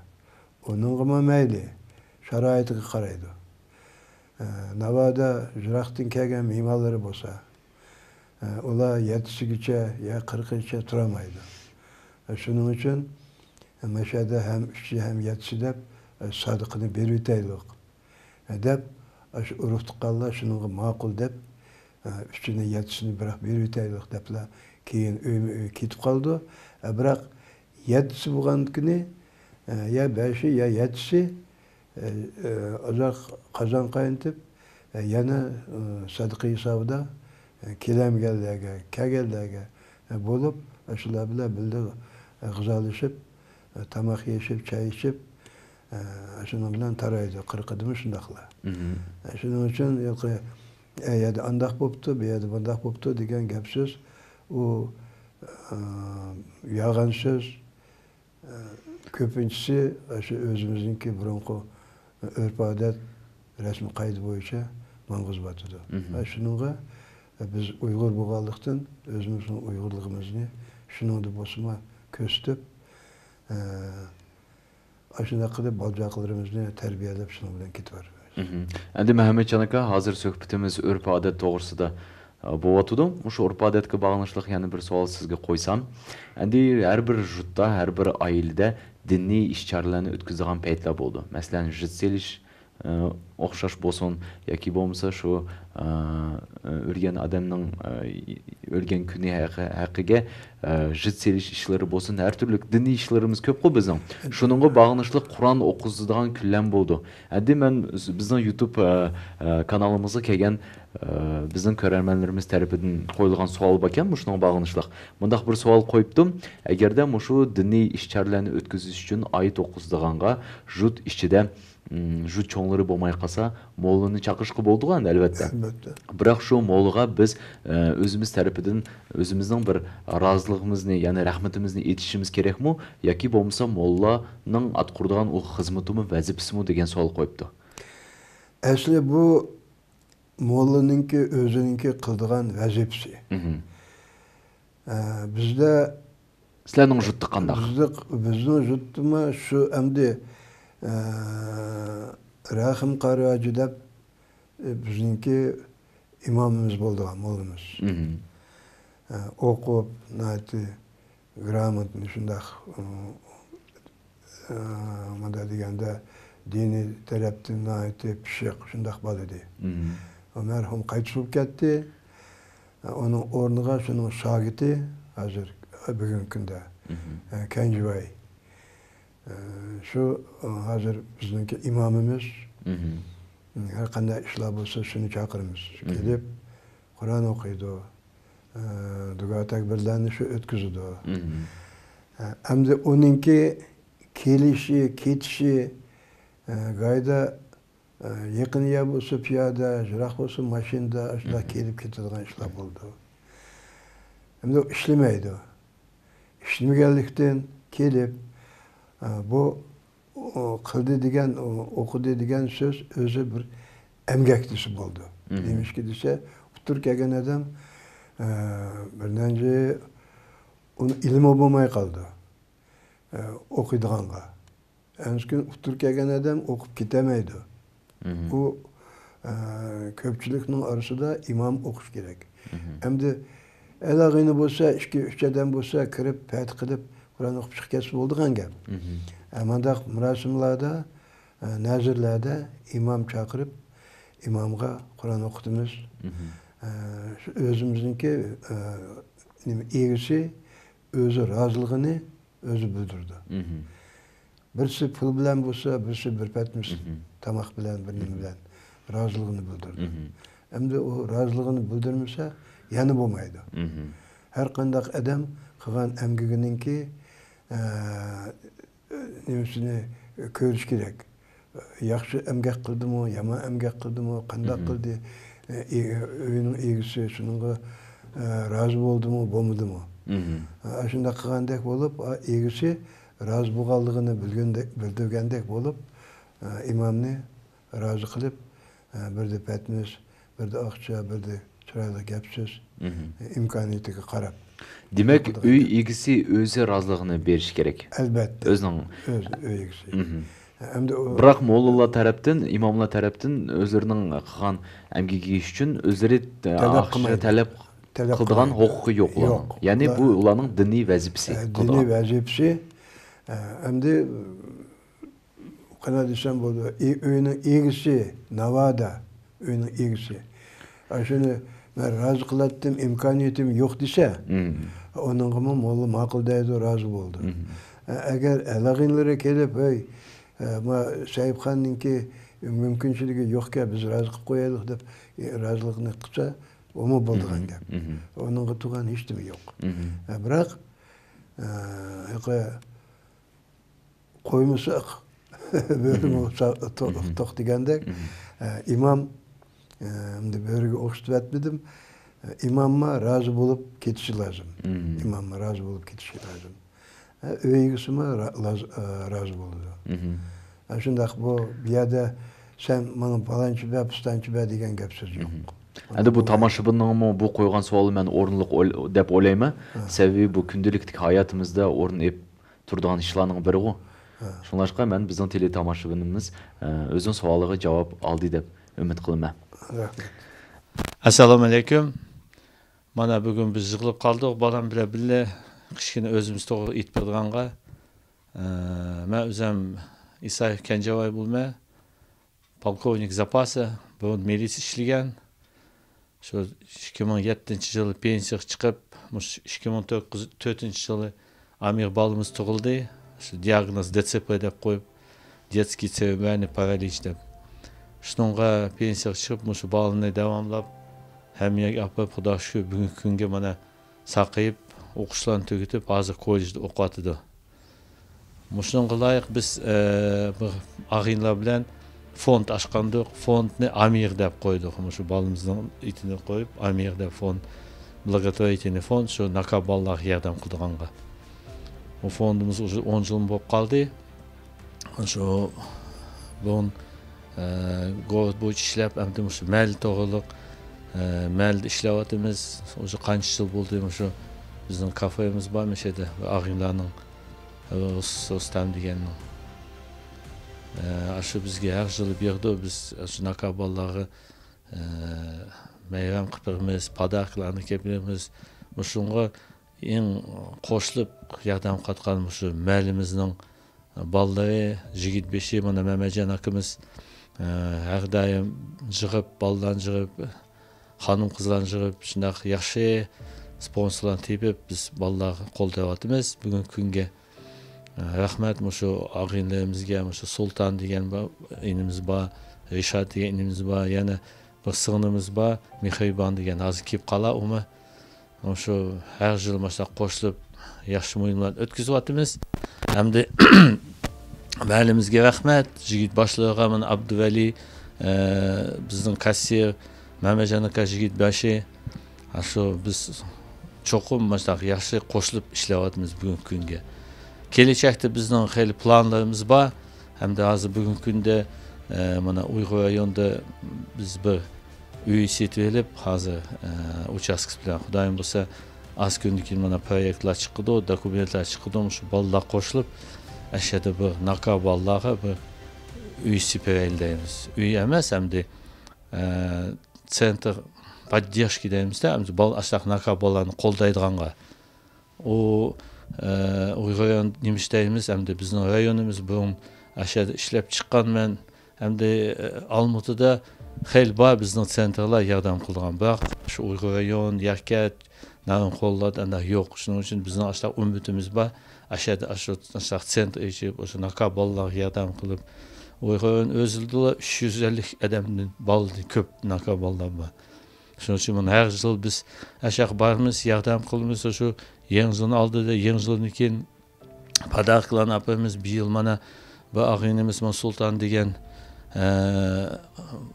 ئۇنىڭغىمۇ مەيلى، شارائىتىغا قارايدۇ. ئە، ناۋادا يىراقتىن كەلگەن مېھمانلىرى بولسا، ئە، ئۇلار يەتتىسىگىچە يا قىرىقىغىچە تۇرالمايدۇ. ئە، شۇنىڭ ئۈچۈن، مەشەدە ھەم ئۈچى، ھەم يەتتىسى دەپ، ئە، سادىقىنى بېرىۋېتەيلۇق، ئە، دەپ، ئاشۇ ئۇرۇق-تۇغقانلار شۇنىڭغا ماقۇل دەپ، ئە، ئۈچىنى، يەتتىسىنى بىراق بېرىۋېتەيلۇق دەپلا، كېيىن ئۆيمۇ ئۆي كېتىپ قالىدۇ. ئە، بىراق يەتتىسى بولغاندىكىنى، ئە، يا بەشى، يا يەتتىسى، ئە، ئە، ئازراق قازان قاينىتىپ، ئە، يەنە، ئە، سەدىقە ھېسابىدا، ئە، كېلەلمىگەنلەرگە، كەلگەنلەرگە، ئە، بولۇپ، ئاشۇلار بىلەن بىللە، ئە، غىزالىشىپ، ئە، تاماق يېيىشىپ، چاي ئىچىپ، ئە، شۇنىڭ بىلەن تارايدۇ، قىرىقىدىمۇ شۇنداقلا. مهم. ئە، شۇنىڭ ئۈچۈن يۇقىرى، ئە، يەردە ئانداق بوپتۇ، بۇ يەردە بۇنداق بوپتۇ دېگەن گەپ سۆز، ئۇ، ئە، يالغان سۆز. كۆپىنچىسى ئاشۇ ئۆزىمىزنىڭكى بۇرۇنقى ئۆرپ-ئادەت، رەسمىي قائىدە بويىچە ماڭغۇزۇۋاتىدۇ. مهم. شۇنىڭغا بىز ئۇيغۇر بولغانلىقتىن، ئۆزىمىزنىڭ ئۇيغۇرلۇقىمىزنى شۇنىڭدا بولسىمۇ كۆرسىتىپ، ئاشۇنداق قىلىپ بالا-چاقىلىرىمىزنى تەربىيەلەپ، شۇنىڭ بىلەن كېتىۋاتىمىز. مهم. ئەمدى مەھەممەتجان ئاكا، ھازىر سۆھبىتىمىز ئۆرپ-ئادەت توغرىسىدا، ئە، بولۇۋاتىدۇ. مۇشۇ ئۆرپ-ئادەتكە باغلىنىشلىق يەنە بىر سوئال سىزگە قويسام، ئەمدى ھەر بىر يۇرتتا، ھەر بىر ئائىلىدە دىنىي ئىش-چارىلەرنى ئۆتكۈزىدىغان پەيتلەر بولىدۇ. مەسىلەن، ژىت سېلىش، ئە، ئوخشاش بولسۇن ياكى بولمىسا شۇ، ئە، ئۆلگەن ئادەمنىڭ، ئە، ئۆلگەن كۈنى ھەققى، ھەققىگە، ئە، ژىت سېلىش ئىشلىرى بولسۇن، ھەر تۈرلۈك دىنىي ئىشلىرىمىز كۆپقۇ بىزنىڭ. شۇنىڭغا باغلىنىشلىق قۇرئان ئوقۇزىدىغان كۈنلەرمۇ بولىدۇ. ئەمدى مەن بىزنىڭ يۇتۇب، ئە، ئە، كانالىمىزغا كەلگەن، ئە، بىزنىڭ كۆرەرمەنلىرىمىز تەرىپىدىن قويۇلغان سوئال باركەن، مۇشۇنىڭغا باغلىنىشلىق. مۇنداق بىر سوئال قويۇپتۇ. ئەگەردە مۇشۇ دىنىي ئىش-چارىلەرنى ئۆتكۈزۈش ئۈچۈن ئايەت ئوقۇزىدىغانغا يۇرت ئىچىدە، ئىم، يۇرت چوڭلىرى بولماي قالسا، موللىنى چاقىرىشقا بولىدىغۇ ئەمدى، ئەلۋەتتە. ئەلۋەتتە. بىراق شۇ موللىغا بىز، ئە، ئۆزىمىز تەرىپىدىن ئۆزىمىزنىڭ بىر رازىلىقىمىزنى، يەنى رەھمىتىمىزنى ئېيتىشىمىز كېرەكمۇ؟ ياكى بولمىسا موللانىڭ ئاتقۇرىدىغان ئۇ خىزمىتىمۇ، ۋەزىپىسىمۇ دېگەن سوئال قويۇپتۇ. ئەسلى بۇ موللىنىڭكى ئۆزىنىڭكى قىلىدىغان ۋەزىپىسى. مهم. ئە، بىزدە سىلەرنىڭ يۇرتتا قانداق؟ بىزدە، بىزنىڭ يۇرتتىمۇ شۇ ئەمدى، ئە، رەھىم قارى ھاجى دەپ، ئە، بىزنىڭكى ئىمامىمىز بولىدىغان موللىمىز. مهم. ئە، ئوقۇپ، ناھايىتى گراموتنى شۇنداق، ئۇ، ئۇ، مۇنداق دېگەندە، دىنىي تەرەپتىن ناھايىتى پىششىق، شۇنداق بالا ئىدى. مم. ئۇ مەرھۇم قايتىش بولۇپ كەتتى. ئۇنىڭ ئورنىغا شۇنىڭ شاگىرتى ھازىر، بۈگۈنكى كۈندە، مم. ئە، كەنجىۋاي. ئە، شۇ، ئە، ھازىر بىزنىڭكى ئىمامىمىز. مم. ھەر قانداق ئىشلار بولسا، شۇنى چاقىرىمىز. مم. كېلىپ، قۇرئان ئوقۇيدۇ. ئە، دۇئا تەكبىرلەرنى شۇ ئۆتكۈزىدۇ. مم. ئە، ئەمدى ئۇنىڭكى كېلىشى، كېتىشى، ئە، گايدا، ئە، يېقىن يەر بولسا پىيادە، يىراق بولسا ماشىنىدا، ئاشۇنداق مم. كېلىپ كېتىدىغان ئىشلار بولىدۇ. ئەمدى ئۇ ئىشلىمەيدۇ. ئىشلىمىگەنلىكتىن كېلىپ، ئە، بۇ ئۇ قىلدى دېگەن، ئۇ ئوقۇدى دېگەن سۆز ئۆزى بىر ئەمگەك دېسە بولىدۇ. مم. نېمىشقا دېسە، ئۇتتۇرۇپ كەلگەن ئادەم، ئە، بىرنەنجى ئۇنىڭ ئىلمى بولماي قالىدۇ. ئە، ئوقۇيدىغانغا. ئەنسىكۈن ئۇتتۇرۇپ كەلگەن ئادەم ئوقۇپ كېتەلمەيدۇ. مم. ئۇ، ئە، كۆپچىلىكنىڭ ئارىسىدا ئىمام ئوقۇش كېرەك. مم. ئەمدى ئەلاغىنى بولسا، ئىككى، ئۈچ ئادەم بولسا، كىرىپ، پەتە قىلىپ، قۇرئان ئوقۇپ چىقىپ كەتسە بولىدىغان گەپ. مم. ئە، مانداق مۇراسىملاردا، ئە، نەزىرلەردە ئىمام چاقىرىپ، ئىمامغا قۇرئان ئوقۇتىمىز. مم. ئە، شۇ ئۆزىمىزنىڭكى، ئە، نېمە، ئىگىسى ئۆزى رازىلىقىنى ئۆزى بىلدۈرىدۇ. مم. بىرسى پۇل بىلەن بولسا، بىرسى بىر پەتنىس مم. تاماق بىلەن، بىر نېمە مم. بىلەن رازىلىقىنى بىلدۈرىدۇ. مم. ئەمدى ئۇ رازىلىقىنى بىلدۈرمىسە، يەنە بولمايدۇ. مم. ھەر قانداق ئادەم قىلغان ئەمگىكىنىڭكى، ئە، نېمىسىنى كۆرۈش كېرەك. ياخشى ئەمگەك قىلدىمۇ، يامان ئەمگەك قىلدىمۇ، قانداق مم. قىلدى، ئە، ئۆينىڭ ئىگىسى شۇنىڭغا، ئە، رازى بولدىمۇ، بولمىدىمۇ؟ مم. ئە، ئاشۇنداق قىلغاندەك بولۇپ، ئا، ئىگىسى رازى بولغانلىقىنى بىلگەندەك، بىلدۈرگەندەك بولۇپ، ئە، ئىمامنى رازى قىلىپ، ئە، بىردە پەتنۇس، بىردە ئاقچا، بىردە چىرايلىق گەپ سۆز، مم. ئىمكانىيىتىگە قاراپ. دېمەك، ئۆي ئىگىسى ئۆزى رازىلىقىنى بېرىشى كېرەك. ئەلۋەتتە. ئۆزىنىڭ. ئۆز ئۆي ئىگىسى. مم. ئەمدى ئۇ بىراق موللىلار تەرەپتىن، ئىماملار تەرەپتىن ئۆزلىرىنىڭ قىلغان ئەمگىكى ئۈچۈن ئۆزلىرى، ئە، تەلەپ ئاقچا قىلمايدۇ. تەلەپ تەلەپ قىلىدىغان قىلمايدۇ. ھوقۇقى يوق ئۇلارنىڭ. يوق. يەنى ئۇلار بۇ ئۇلارنىڭ دىنىي ۋەزىپىسى. ئە، دىنىي ۋەزىپىسى. ئەمدى قانداق دېسەم بولىدۇ، ئۆينىڭ ئىگىسى، ناۋادا ئۆينىڭ ئىگىسى ئاشۇنى مەن رازى قىلاتتىم، ئىمكانىيىتىم يوق دېسە، ئۇنىڭغىمۇ موللا ماقۇل دەيدۇ، رازى بولىدۇ. ئەگەر ئەلئاغىنىلىرى كېلىپ، ھەي، ما سەيىپخاننىڭكى مۇمكىنچىلىكى يوقكەن، بىز رازى قىلىپ قويايلۇق دەپ، رازىلىقنى قىلسا، ئۇمۇ بولىدىغان گەپ. ئۇنىڭغا تۇرغان ھېچنېمە يوق. بىراق، ھېلىقى قويمىساق، بۆرىمۇ توق دېگەندەك، ئىمام، ئەمدى بۆرىگە ئوخشىتىۋەتمىدىم، ئىماممۇ رازى بولۇپ كېتىشى لازىم. ئىماممۇ رازى بولۇپ كېتىشى لازىم. ئۆي ئىگىسىمۇ رازى بولىدۇ. شۇنداق، بۇ، بۇ يەردە سەن ماڭا پالانچە بەر، پىستانچە بەر دېگەن گەپ سۆز يوق. ئەمدى بۇ تاماشىبىننىڭمۇ بۇ قويغان سوئالى مەن ئورۇنلۇق دەپ ئويلايمەن. سەۋەبى بۇ كۈندىلىكتىكى ھاياتىمىزدا ئورۇن ئېلىپ تۇرىدىغان ئىشلارنىڭ بىرىغۇ. شۇڭلاشقا مەن بىزنىڭ تېلېتاماشىبىنىمىز، ئە، ئۆزىنىڭ سوئالىغا جاۋاب ئالدى دەپ ئۈمىد قىلىمەن. رەھمەت. ئەسسالامۇ ئەلەيكۇم. مانا بۈگۈن بىز يىغىلىپ قالدۇق، بالام بىلەن بىللە كىچىككىنە ئۆزىمىز توغرا ئېيتىپ بېرىدىغانغا. ئە، مەن ئۆزۈم ئىسايېف كەنجىۋاي بولىمەن. پولكوۋنىك زاپاسى، بۇرۇن مىلىتسىيە ئىشلىگەن. شۇ ئىككى مىڭ يەتتىنچى يىلى پېنسىيەگە چىقىپ، مۇشۇ ئىككى مىڭ تۆتىنچى يىلى ئامىر بالىمىز تۇغۇلدى. شۇ دىئاگنوز دېتسېپې دەپ قويۇپ، دېتسكىي سېرېبرالنىي پارالىچ دەپ. شۇنىڭغا پېنسىيەگە چىقىپ، مۇشۇ بالىنى داۋاملاپ ھەممە يەرگە ئاپىرىپ، خۇدا شۈكۈر، بۈگۈنكى كۈنگە مانا ساقىيىپ، ئوقۇشلارنى تۈگىتىپ، ھازىر كوللېجدا ئوقۇۋاتىدۇ. مۇشۇنىڭغا لايىق بىز، ئە، بىر ئاغىنىلار بىلەن فوند ئاچقانىدۇق. فوندنى ئامىر دەپ قويدۇق. مۇشۇ بالىمىزنىڭ ئېتىنى قويۇپ، ئامىر دەپ فوند، благотворительный фонд، شۇ ناكا بالىلارغا ياردەم قىلىدىغانغا. بۇ فوندىمىز ئۇزۇ ئون يىل بولۇپ قالدى. شۇ بۇرۇن، ئە، گوۋۇز بويىچە ئىشلەپ، ئەمدى مۇشۇ مەھەللە توغرۇلۇق، ئە، مەھەللىدە ئىشلەۋاتىمىز. ئۇزۇ قانچە يىل بولدى، مۇشۇ بىزنىڭ كافېمىز بار، مۇشۇ يەردە ئاغىنىلارنىڭ، ئۇ سوستام دېگەننىڭ. ئە، ئاشۇ بىزگە ھەر يىلى بېرىدۇ. بىز ئاشۇ ناكا بالىلارغا، ئە، مەيرەم قىلىپ بېرىمىز، پاداكىلارنى كېلىپ بېرىمىز. مۇشۇنىڭغا ئەڭ قوشۇلۇپ ياردەم قىلىۋاتقان مۇشۇ مەھەللىمىزنىڭ بالىلىرى، يىگىت بېشى، مانا مەمەتجان ئاكىمىز، ئە، ھەر دائىم يىغىپ، بالىلارنى يىغىپ، خانىم-قىزلارنى يىغىپ، شۇنداق ياخشى سپونسورلارنى تېپىپ، بىز بالىلارغا قوللاۋاتىمىز بۈگۈنكى كۈنگە. ئە، رەھمەت مۇشۇ ئاغىنىلىرىمىزگە، مۇشۇ سۇلتان دېگەن بار، ئىنىمىز بار، رىشات دېگەن ئىنىمىز بار، يەنە بىر سىڭلىمىز بار، مېھرىبان دېگەن، ھازىر كېلىپ قالا ئۇمۇ. مۇشۇ ھەر يىل مۇشۇنداق قوشۇلۇپ ياخشى مۇھىملارنى ئۆتكۈزۈۋاتىمىز. ئەمدى مەھەللىمىزگە رەھمەت، يىگىت باشلىرىغا، مانا ئابدۇۋەلى، ئە، بىزنىڭ كاسسىر، مەمەتجان ئاكا يىگىت بېشى. ھە، شۇ بىز چوقۇم مۇشۇنداق ياخشى قوشۇلۇپ ئىشلەۋاتىمىز بۈگۈنكى كۈنگە. كېلەچەكتە بىزنىڭ خېلى پىلانلىرىمىز بار. ھەمدە ھازىر بۈگۈنكى كۈندە، ئە، مانا ئۇيغۇر رايونىدا بىز بىر ئۆي سېتىۋېلىپ، ھازىر، ئە، ئۇچاستكىسى بىلەن، خۇدايىم بۇيرۇسا، ئاز كۈندىن كېيىن مانا پرويېكتلار چىقىدۇ، دوكۇمېنتلار چىقىدۇ، شۇ بالىلار قوشۇلۇپ، ئەشەدە بىر ناكا بالىلارغا بىر ئۆي سېپىۋېلەيلى دەيمىز. ئۆي ئەمەس، ئەمدى، ئە، سېنتر پوددېرژكا دەيمىزدە، ئەمدى بال-، ئاشۇنداق ناكا بالىلارنى قولدايدىغانغا. ئۇ، ئە، ئۇيغۇر رايون نېمە ئىش دەيمىز، ئەمدى بىزنىڭ رايونىمىز بۇرۇن ئەشەدە ئىشلەپ چىققان مەن، ئەمدى، ئە، ئالمۇتىدا خېلى بار بىزنىڭ سېنترلار ياردەم قىلىدىغان، بىراق شۇ ئۇيغۇر رايون، يەركەت، نارىن قوللاردا ئەنداق يوق. شۇنىڭ ئۈچۈن بىزنىڭ ئاشۇنداق ئۈمىدىمىز بار، ئەشەدە ئاشۇ، ئاشۇنداق سېنتر ئېچىپ، ئاشۇ ناكا بالىلارغا ياردەم قىلىپ، ئۇيغۇر رايون ئۆزىدىلا ئۈچ يۈز ئەللىك ئادەمدىن بالىدىن كۆپ ناكا بالىلار بار. شۇنىڭ ئۈچۈن مانا ھەر يىل بىز ئاشۇياققا بارىمىز، ياردەم قىلىمىز. شۇ يېڭى يىلنىڭ ئالدىدا، يېڭى يىلدىن كېيىن پاداكىلارنى ئاپىرىمىز. بۇ يىل مانا بۇ ئاغىنىمىز مانا سۇلتان دېگەن، ئە،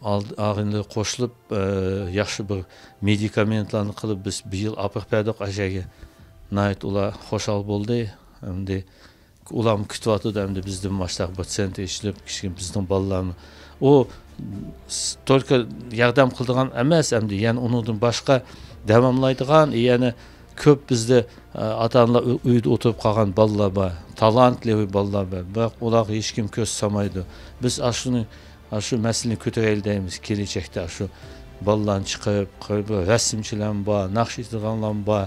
ئالد-، ئاغىنىلىرى قوشۇلۇپ، ئە، ياخشى بىر مېدىكامېنتلارنى قىلىپ، بىز بۇ يىل ئاپىرىپ بەردۇق ئەشەگە. ناھايىتى ئۇلار خۇشال بولدى. ئەمدى ئۇلارمۇ كۈتۈۋاتىدۇ، ئەمدى بىزدىن باشلاق بىر سېنتر ئېچىلىپ، كىچىككىنە بىزنىڭ بالىلارمۇ. ئۇ س-، تولكا ياردەم قىلىدىغان ئەمەس، ئەمدى يەنە ئۇنىڭدىن باشقا داۋاملايدىغان، يەنە كۆپ بىزدە، ئە، ئاتا-ئانىلار ئۆ-، ئۆيدە ئولتۇرۇپ قالغان بالىلار بار، تالانتلىق بالىلار بار، بىراق ئۇلارغا ھېچكىم كۆز سالمايدۇ. بىز ئاشۇنى، ئاشۇ مەسىلىنى كۆتۈرەيلى دەيمىز، كېلەچەكتە ئاشۇ بالىلارنى چىقىرىپ، بىر رەسىمچىلەرمۇ بار، ناخشا ئېيتىدىغانلارمۇ بار،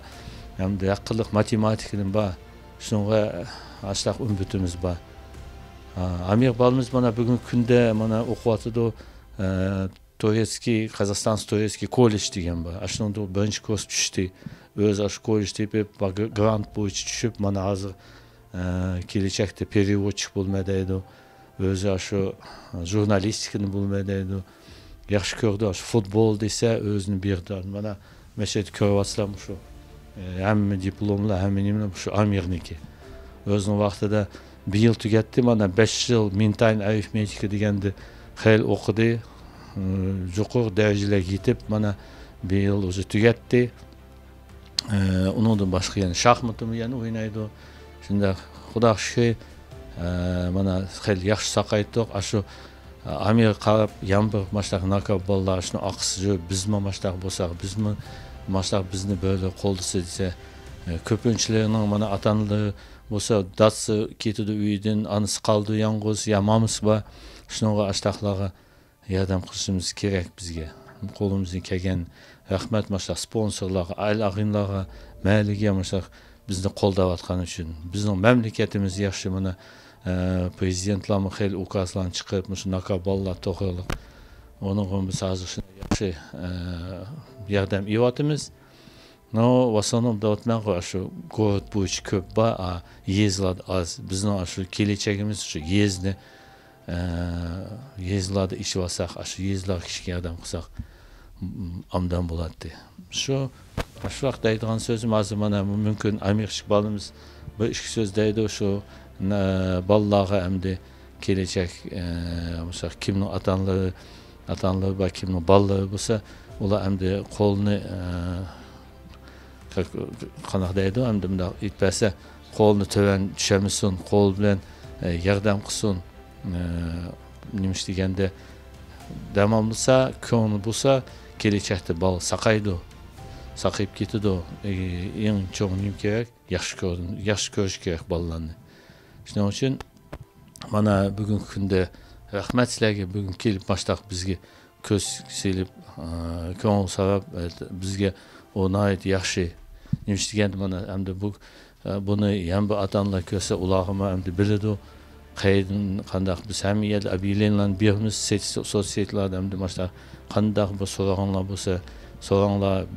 ھەمدە ھەر قىلىق ماتېماتىكىدىن بار. شۇنىڭغا ئاشۇنداق ئۈمىدىمىز بار. ئا، ئامىر بالىمىز مانا بۈگۈنكى كۈندە مانا ئوقۇۋاتىدۇ. ئە، تۇرецكىي، قازاقىستان تۇرецكىي كوللېج دېگەن بار. ئاشۇنىڭدا بىرىنچى كۇرس چۈشتى. ئۆزى ئاشۇ كوللېج تېپىپ، با-، گرانت بويىچە چۈشۈپ، مانا ھازىر، ئە، كېلەچەكتە پېرېۋودچىك بولىمەن دەيدۇ. ئۆزى ئاشۇ ژۇرنالىستىكىنى بولىمەن دەيدۇ. ياخشى كۆرىدۇ، ئاشۇ فۇتبول دېسە ئۆزىنى بېرىدۇ. مانا مەشەدە كۆرۈۋاتسىلەر، مۇشۇ، ئە، ھەممە دىپلوملار، ھەممە نېمىلەر مۇشۇ ئامىرنىڭكى. ئۆزىنىڭ ۋاقتىدا بىر يىل تۈگەتتى، مانا بەش يىل مېنتالنىي ئارىفمېتىكا دېگەندە خېلى ئوقۇدى. ئە، يۇقىرى دەرىجىلەرگە يېتىپ، مانا بىر يىل ئۆزى تۈگەتتى. ئە، ئۇنىڭدىن باشقا يەنە شاھمىتىمۇ يەنە ئوينايدۇ. شۇنداق، خۇداغا شۈكرى، ئە، مانا خېلى ياخشى ساقايتتۇق. ئاشۇ، ئە، ئامىرغا قاراپ يەنە بىر ماشتاق ناكا بالىلار شۇنى ئاقسىجۇ، بىزمۇ ماشتاق بولساق، بىزمۇ ماشتاق بىزنى بۆلە قولدىسى دېسە، ئە، كۆپىنچىلىرىنىڭ مانا ئاتا-ئانىلىرى بولسا دادىسى كېتىدۇ ئۆيدىن، ئانىسى قالىدۇ يالغۇز، يا مامىسى بار. شۇنىڭغا ئاشتاقلارغا ياردەم قىلىشىمىز كېرەك بىزگە. قولىمىزدىن كەلگەن رەھمەت ماشۇنداق سپونسورلارغا، ئائىلە ئاغىنىلارغا، مەھەللىگە ماشۇنداق بىزنى قولداۋاتقان ئۈچۈن. بىزنىڭ مەملىكەتىمىز ياخشى، مانا، ئە، پرېزىدېنتلارمۇ خېلى ئۇكازلارنى چىقىرىپ، مۇشۇ ناكا بالىلار توغرىلىق. ئۇنىڭغا بىز ھازىر شۇنداق ياخشى، ئە، ياردەم ئېلىۋاتىمىز. نو، ۋاسسالام دەۋاتىمەنغۇ، شۇ گورود بويىچە كۆپ بار، ئا، يېزىلاردا ئاز. بىزنىڭ شۇ كېلەچەكىمىز شۇ يېزىنى، ئە، يېزىلاردا ئېچىۋالساق، شۇ يېزىلارغا كىشىگە ياردەم قىلساق، م-، ئابدان بولاتتى. شۇ، شۇ ۋاقىت دەيدىغان سۆزۈم ھازىر مانا مۇمكىن ئامېرىكىچە بالىمىز بىر ئىككى سۆز دەيدۇ، شۇ، نە، بالىلارغا ئەمدى كېلەچەك، ئە، مۇشۇ كىمنىڭ ئاتا-ئانىلىرى، ئاتا-ئانىلىرى بار، كىمنىڭ بالىلىرى بولسا، ئۇلار ئەمدى قولىنى، ئە، قانداق دەيدۇ، ئەمدى مۇنداق ئېيتىپ بەرسە، قولىنى تۆۋەن چۈشۈرمىسۇن، قول بىلەن، ئە، ياردەم قىلسۇن. ئە، نېمە ئىش دېگەندە، دەم ئالمىسا، كۆڭلى بولسا، كېلەچەكتە بالا ساقايدۇ، ساقىيىپ كېتىدۇ. ئە، ئەڭ چوڭ نېمە كېرەك؟ ياخشى كۆر-، ياخشى كۆرۈش كېرەك بالىلارنى. شۇنىڭ ئۈچۈن مانا بۈگۈنكى كۈندە رەھمەت سىلەرگە، بۈگۈن كېلىپ ماشتاق بىزگە كۆز سېلىپ، ئە، كۆڭۈل ساراپ، ئە، بىزگە ئۇ ناھايىتى ياخشى. نېمىش دېگەندە مانا ئەمدى بۇ، ئە، بۇنى يەنە بىر ئاتا-ئانىلار كۆرسە، ئۇلارغىمۇ ئەمدى بىلىدۇ. قەيەردىن قانداق بىز ھەممە يەردە ئوبياۋلېنىيەلەرنى بېرىمىز، سوتسېتلاردا ئەمدى ماشتا قانداق بىر سوراقلار بولسا، سوراقلار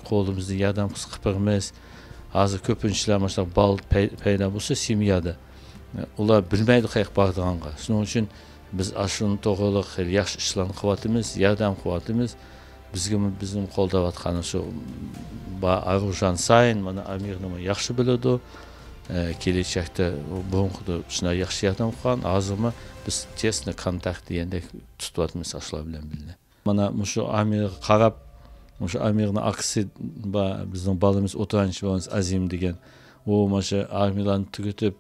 قولىمىزدىن ياردەم قىلسا قىلىپ بېرىمىز. ھازىر كۆپىنچىلەر ماشتا بالا پەي-، پەيدا بولسا سېميادا، ئۇلار بىلمەيدۇ قاياققا بارىدىغانغا. شۇنىڭ ئۈچۈن بىز ئاشۇنىڭ توغرىلىق خېلى ياخشى ئىشلارنى قىلىۋاتىمىز، ياردەم قىلىۋاتىمىز. بىزگىمۇ، بىزنىمۇ قولداۋاتقان شۇ با-، ئارۇژان سايىن، مانا، ئامىرنىمۇ ياخشى بىلىدۇ. ئە، كېلەچەكتە بۇرۇنقىدا شۇنداق ياخشى ياردەم قىلغان، ھازىرمۇ بىز تېسنى كونتاكت دېگەندەك تۇتۇۋاتىمىز ئاشۇلار بىلەن بىللە. مانا مۇشۇ ئامىرغا قاراپ، مۇشۇ ئامىرنىڭ ئاكىسى بار، بىزنىڭ بالىمىز، ئوتتۇرانچى بالىمىز ئازىم دېگەن. ئۇ مانا شۇ ئارمىيىلارنى تۈگىتىپ،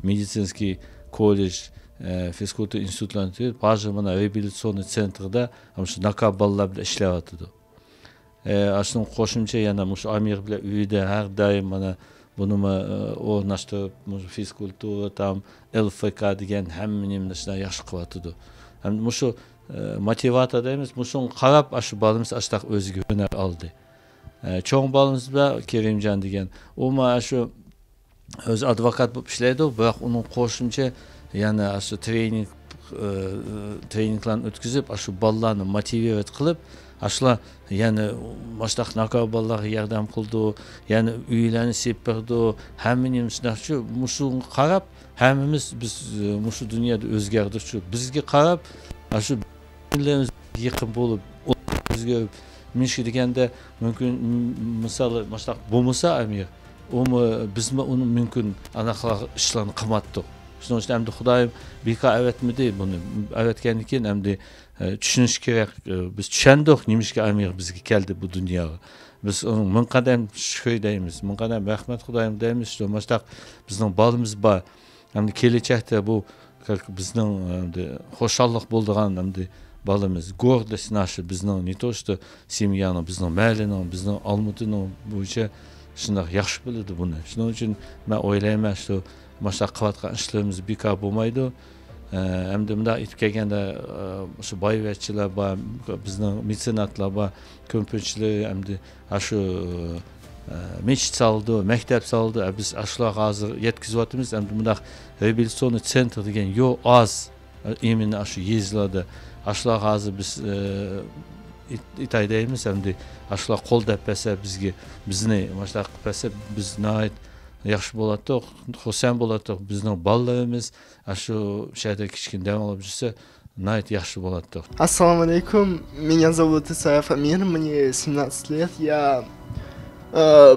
مېدىتسىنسكىي كوللېج، ئە، فىزكۇلتۇرا ئىنستىتۇتلارنى تۈگىتىپ، ھازىر مانا رېابىلىتاتسىيوننىي تسېنتىردا مۇشۇ ناكا بالىلار بىلەن ئىشلەۋاتىدۇ. ئە، ئاشۇنىڭغا قوشۇمچە يەنە مۇشۇ ئامىر بىلەن ئۆيدە ھەر دائىم مانا بۇنىمۇ، ئە، ئورناشتۇرۇپ، مۇشۇ فىزكۇلتۇرا، تام، ئېل فې كا دېگەن ھەممە نېمىنى شۇنداق ياخشى قىلىۋاتىدۇ. ھەم مۇشۇ، ئە، موتىۋاتور دەيمىز، مۇشۇنىڭغا قاراپ، ئاشۇ بالىمىز ئاشتاق ئۆزىگە ھۈنەر ئالدى. ئە، چوڭ بالىمىز بار، كېرىمجان دېگەن. ئۇمۇ ئاشۇ ئۆزى ئادۋوكات بولۇپ ئىشلەيدۇ، بىراق ئۇنىڭ قوشۇمچە يەنە ئاشۇ ترېنىنگ، ئە، ترېنىنگلارنى ئۆتكۈزۈپ، ئاشۇ بالىلارنى موتىۋىرات قىلىپ، ئاشۇلار يەنە ماشتاق ناكا بالىلارغا ياردەم قىلىدۇ، يەنە ئۆيلەرنى سېلىپ بېرىدۇ، ھەممە نېمە شۇنداقچۇ، مۇشۇغا قاراپ، ھەممىمىز بىز، ئە، مۇشۇ دۇنيادا ئۆزگەردۇقچۇ، بىزگە قاراپ، ئاشۇ يېقىن بولۇپ، ئۆزگەرمىش دېگەندە، مۇمكىن، م-، مىسالى، ماشۇنداق بولمىسا، ئەمىر، ئۇمۇ، بىزمۇ ئۇنى مۇمكىن ئاناقلا ئىشلارنى قىلماتتۇق. شۇنىڭ ئۈچۈن ئەمدى خۇدايىم بىكار ئەۋەتمىدى بۇنى. ئەۋەتكەندىن كېيىن ئەمدى، ئە، چۈشىنىش كېرەك. ئە، بىز چۈشەندۇق، نېمىشقا ئەمىر بىزگە كەلدى بۇ دۇنياغا. بىز ئۇنىڭ مىڭ قەدەم شۈكرى دەيمىز، مىڭ قەدەم رەھمەت خۇدايىم دەيمىز. شۇ ماشۇنداق بىزنىڭ بالىمىز بار. ئەمدى كېلەچەكتە بۇ بىزنىڭ ئەمدى خۇشاللىق بولىدىغان ئەمدى بالىمىز، гордость наша، بىزنىڭ не то что سېميانىڭ، بىزنىڭ مەھەللىنىڭ، بىزنىڭ ئالمۇتىنىڭ بويىچە شۇنداق ياخشى بىلىدۇ بۇنى. شۇنىڭ ئۈچۈن مەن ئويلايمەن، شۇ ماشۇنداق قىلىۋاتقان ئىشلىرىمىز بىكار بولمايدۇ. ئە، ئەمدى مۇنداق ئېيتىپ كەلگەندە، ئە، شۇ بايۋەچچىلەر بار، بىزنىڭ مېتسېناتلار بار، كۆپىنچىلىرى ئەمدى ھە شۇ، ئە، مەسچىت سالىدۇ، مەكتەپ سالىدۇ. ئە، بىز ئاشۇلارغا ھازىر يەتكۈزۈۋاتىمىز. ئەمدى مۇنداق رېئابىلىتاتسىيوننىي سېنتر دېگەن يوق، ئاز. ئىمىنە ئاشۇ يېزىلاردا. ئاشۇلارغا ھازىر بىز، ئە، ئېيت-، ئېيتاي دەيمىز، ئەمدى ئاشۇلار قول دەپ بەرسە بىزگە، بىزنى ماشۇنداق قىلىپ بەرسە، بىز ناھايىتى ياخشى بولاتتۇق، خۇرسەن بولاتتۇق. بىزنىڭ بالىلىرىمىز ئاشۇ شەھەردە كىچىككىنە دەم ئېلىپ يۈرسە، ناھايىتى ياخشى بولاتتۇق. Ассаламу алейкум, меня зовут Исаев Амир, мне семнадцать лет, я э,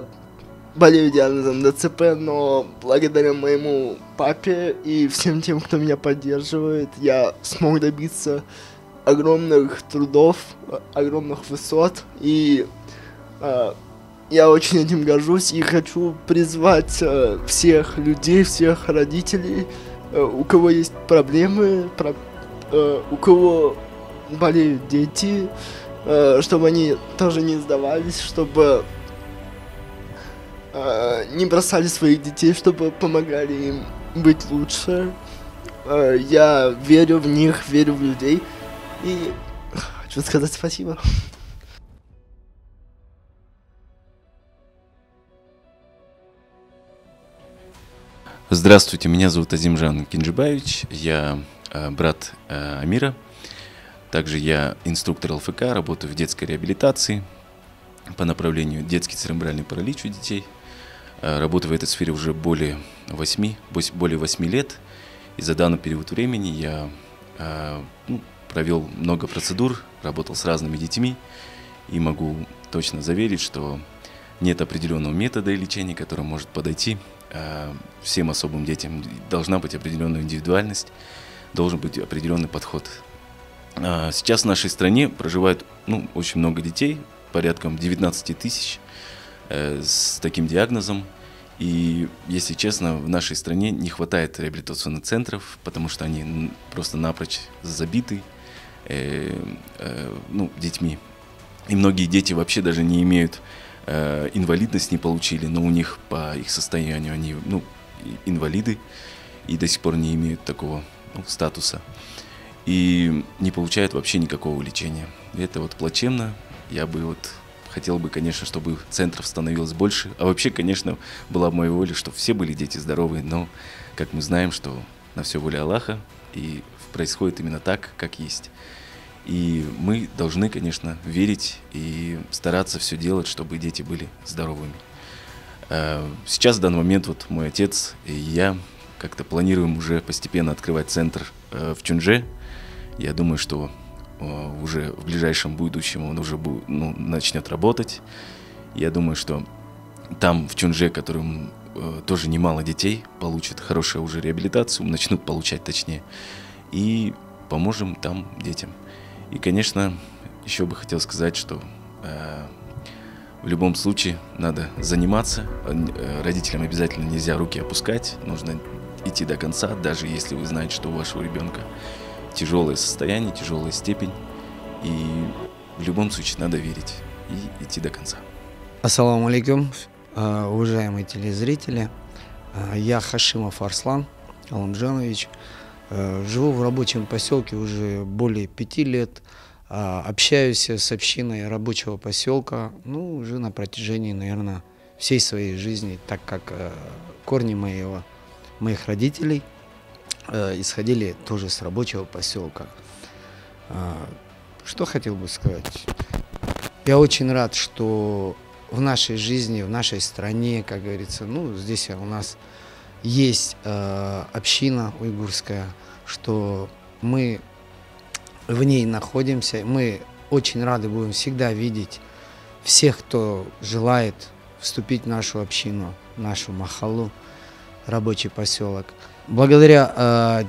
болею диагнозом ДЦП, но благодаря моему папе и всем тем, кто меня поддерживает, я смог добиться огромных трудов, э, огромных высот, и э, я очень этим горжусь и хочу призвать э, всех людей, всех родителей, э, у кого есть проблемы, про- э, у кого болеют дети, э, чтобы они тоже не сдавались, чтобы э, не бросали своих детей, чтобы помогали им быть лучше. Э, я верю в них, верю в людей. И хочу сказать спасибо. Здравствуйте, меня зовут Азимжан Кинджибаевич, я э, брат э, Амира. Также я инструктор ЛФК, работаю в детской реабилитации по направлению детский церебральный паралич у детей. Э, Работаю в этой сфере уже более восьми, бос- более восьми лет. И за данный период времени я э, ну, провел много процедур, работал с разными детьми. И могу точно заверить, что нет определенного метода лечения, который может подойти э, всем особым детям. Должна быть определенная индивидуальность, должен быть определенный подход. А, Сейчас в нашей стране проживает ну, очень много детей, порядком девятнадцати тысяч э, с таким диагнозом. И, если честно, в нашей стране не хватает реабилитационных центров, потому что они н- просто напрочь забиты. Э, э, ну, детьми. И многие дети вообще даже не имеют э, инвалидность, не получили, но у них по их состоянию они ну, и- инвалиды и до сих пор не имеют такого ну, статуса. И не получают вообще никакого лечения. И это вот плачевно. Я бы вот хотел бы, конечно, чтобы центров становилось больше. А вообще, конечно, была бы моя воля, чтобы все были дети здоровые, но, как мы знаем, что на все воля Аллаха, и происходит именно так, как есть. И мы должны, конечно, верить и стараться все делать, чтобы дети были здоровыми. Э, Сейчас, в данный момент, вот мой отец и я как-то планируем уже постепенно открывать центр э, в Чунже. Я думаю, что э, уже в ближайшем будущем он уже бу- ну, начнет работать. Я думаю, что там, в Чунже, которым э, тоже немало детей, получат хорошую уже реабилитацию, начнут получать точнее. И поможем там детям. И, конечно, еще бы хотел сказать, что э, в любом случае надо заниматься. Э, Родителям обязательно нельзя руки опускать. Нужно идти до конца, даже если вы знаете, что у вашего ребенка тяжелое состояние, тяжелая степень. И в любом случае надо верить и идти до конца. Ассаламу алейкум, а, уважаемые телезрители. А, Я Хашимов Арслан Аламджанович. Э, Живу в рабочем поселке уже более пяти лет. А, Общаюсь с общиной рабочего поселка, ну, уже на протяжении, наверное, всей своей жизни, так как э, корни моего, моих родителей э, исходили тоже с рабочего поселка. А, Что хотел бы сказать? Я очень рад, что в нашей жизни, в нашей стране, как говорится, ну, здесь у нас есть э, община уйгурская, что мы в ней находимся. Мы очень рады будем всегда видеть всех, кто желает вступить в нашу общину, нашу махаллу, рабочий поселок. Благодаря э,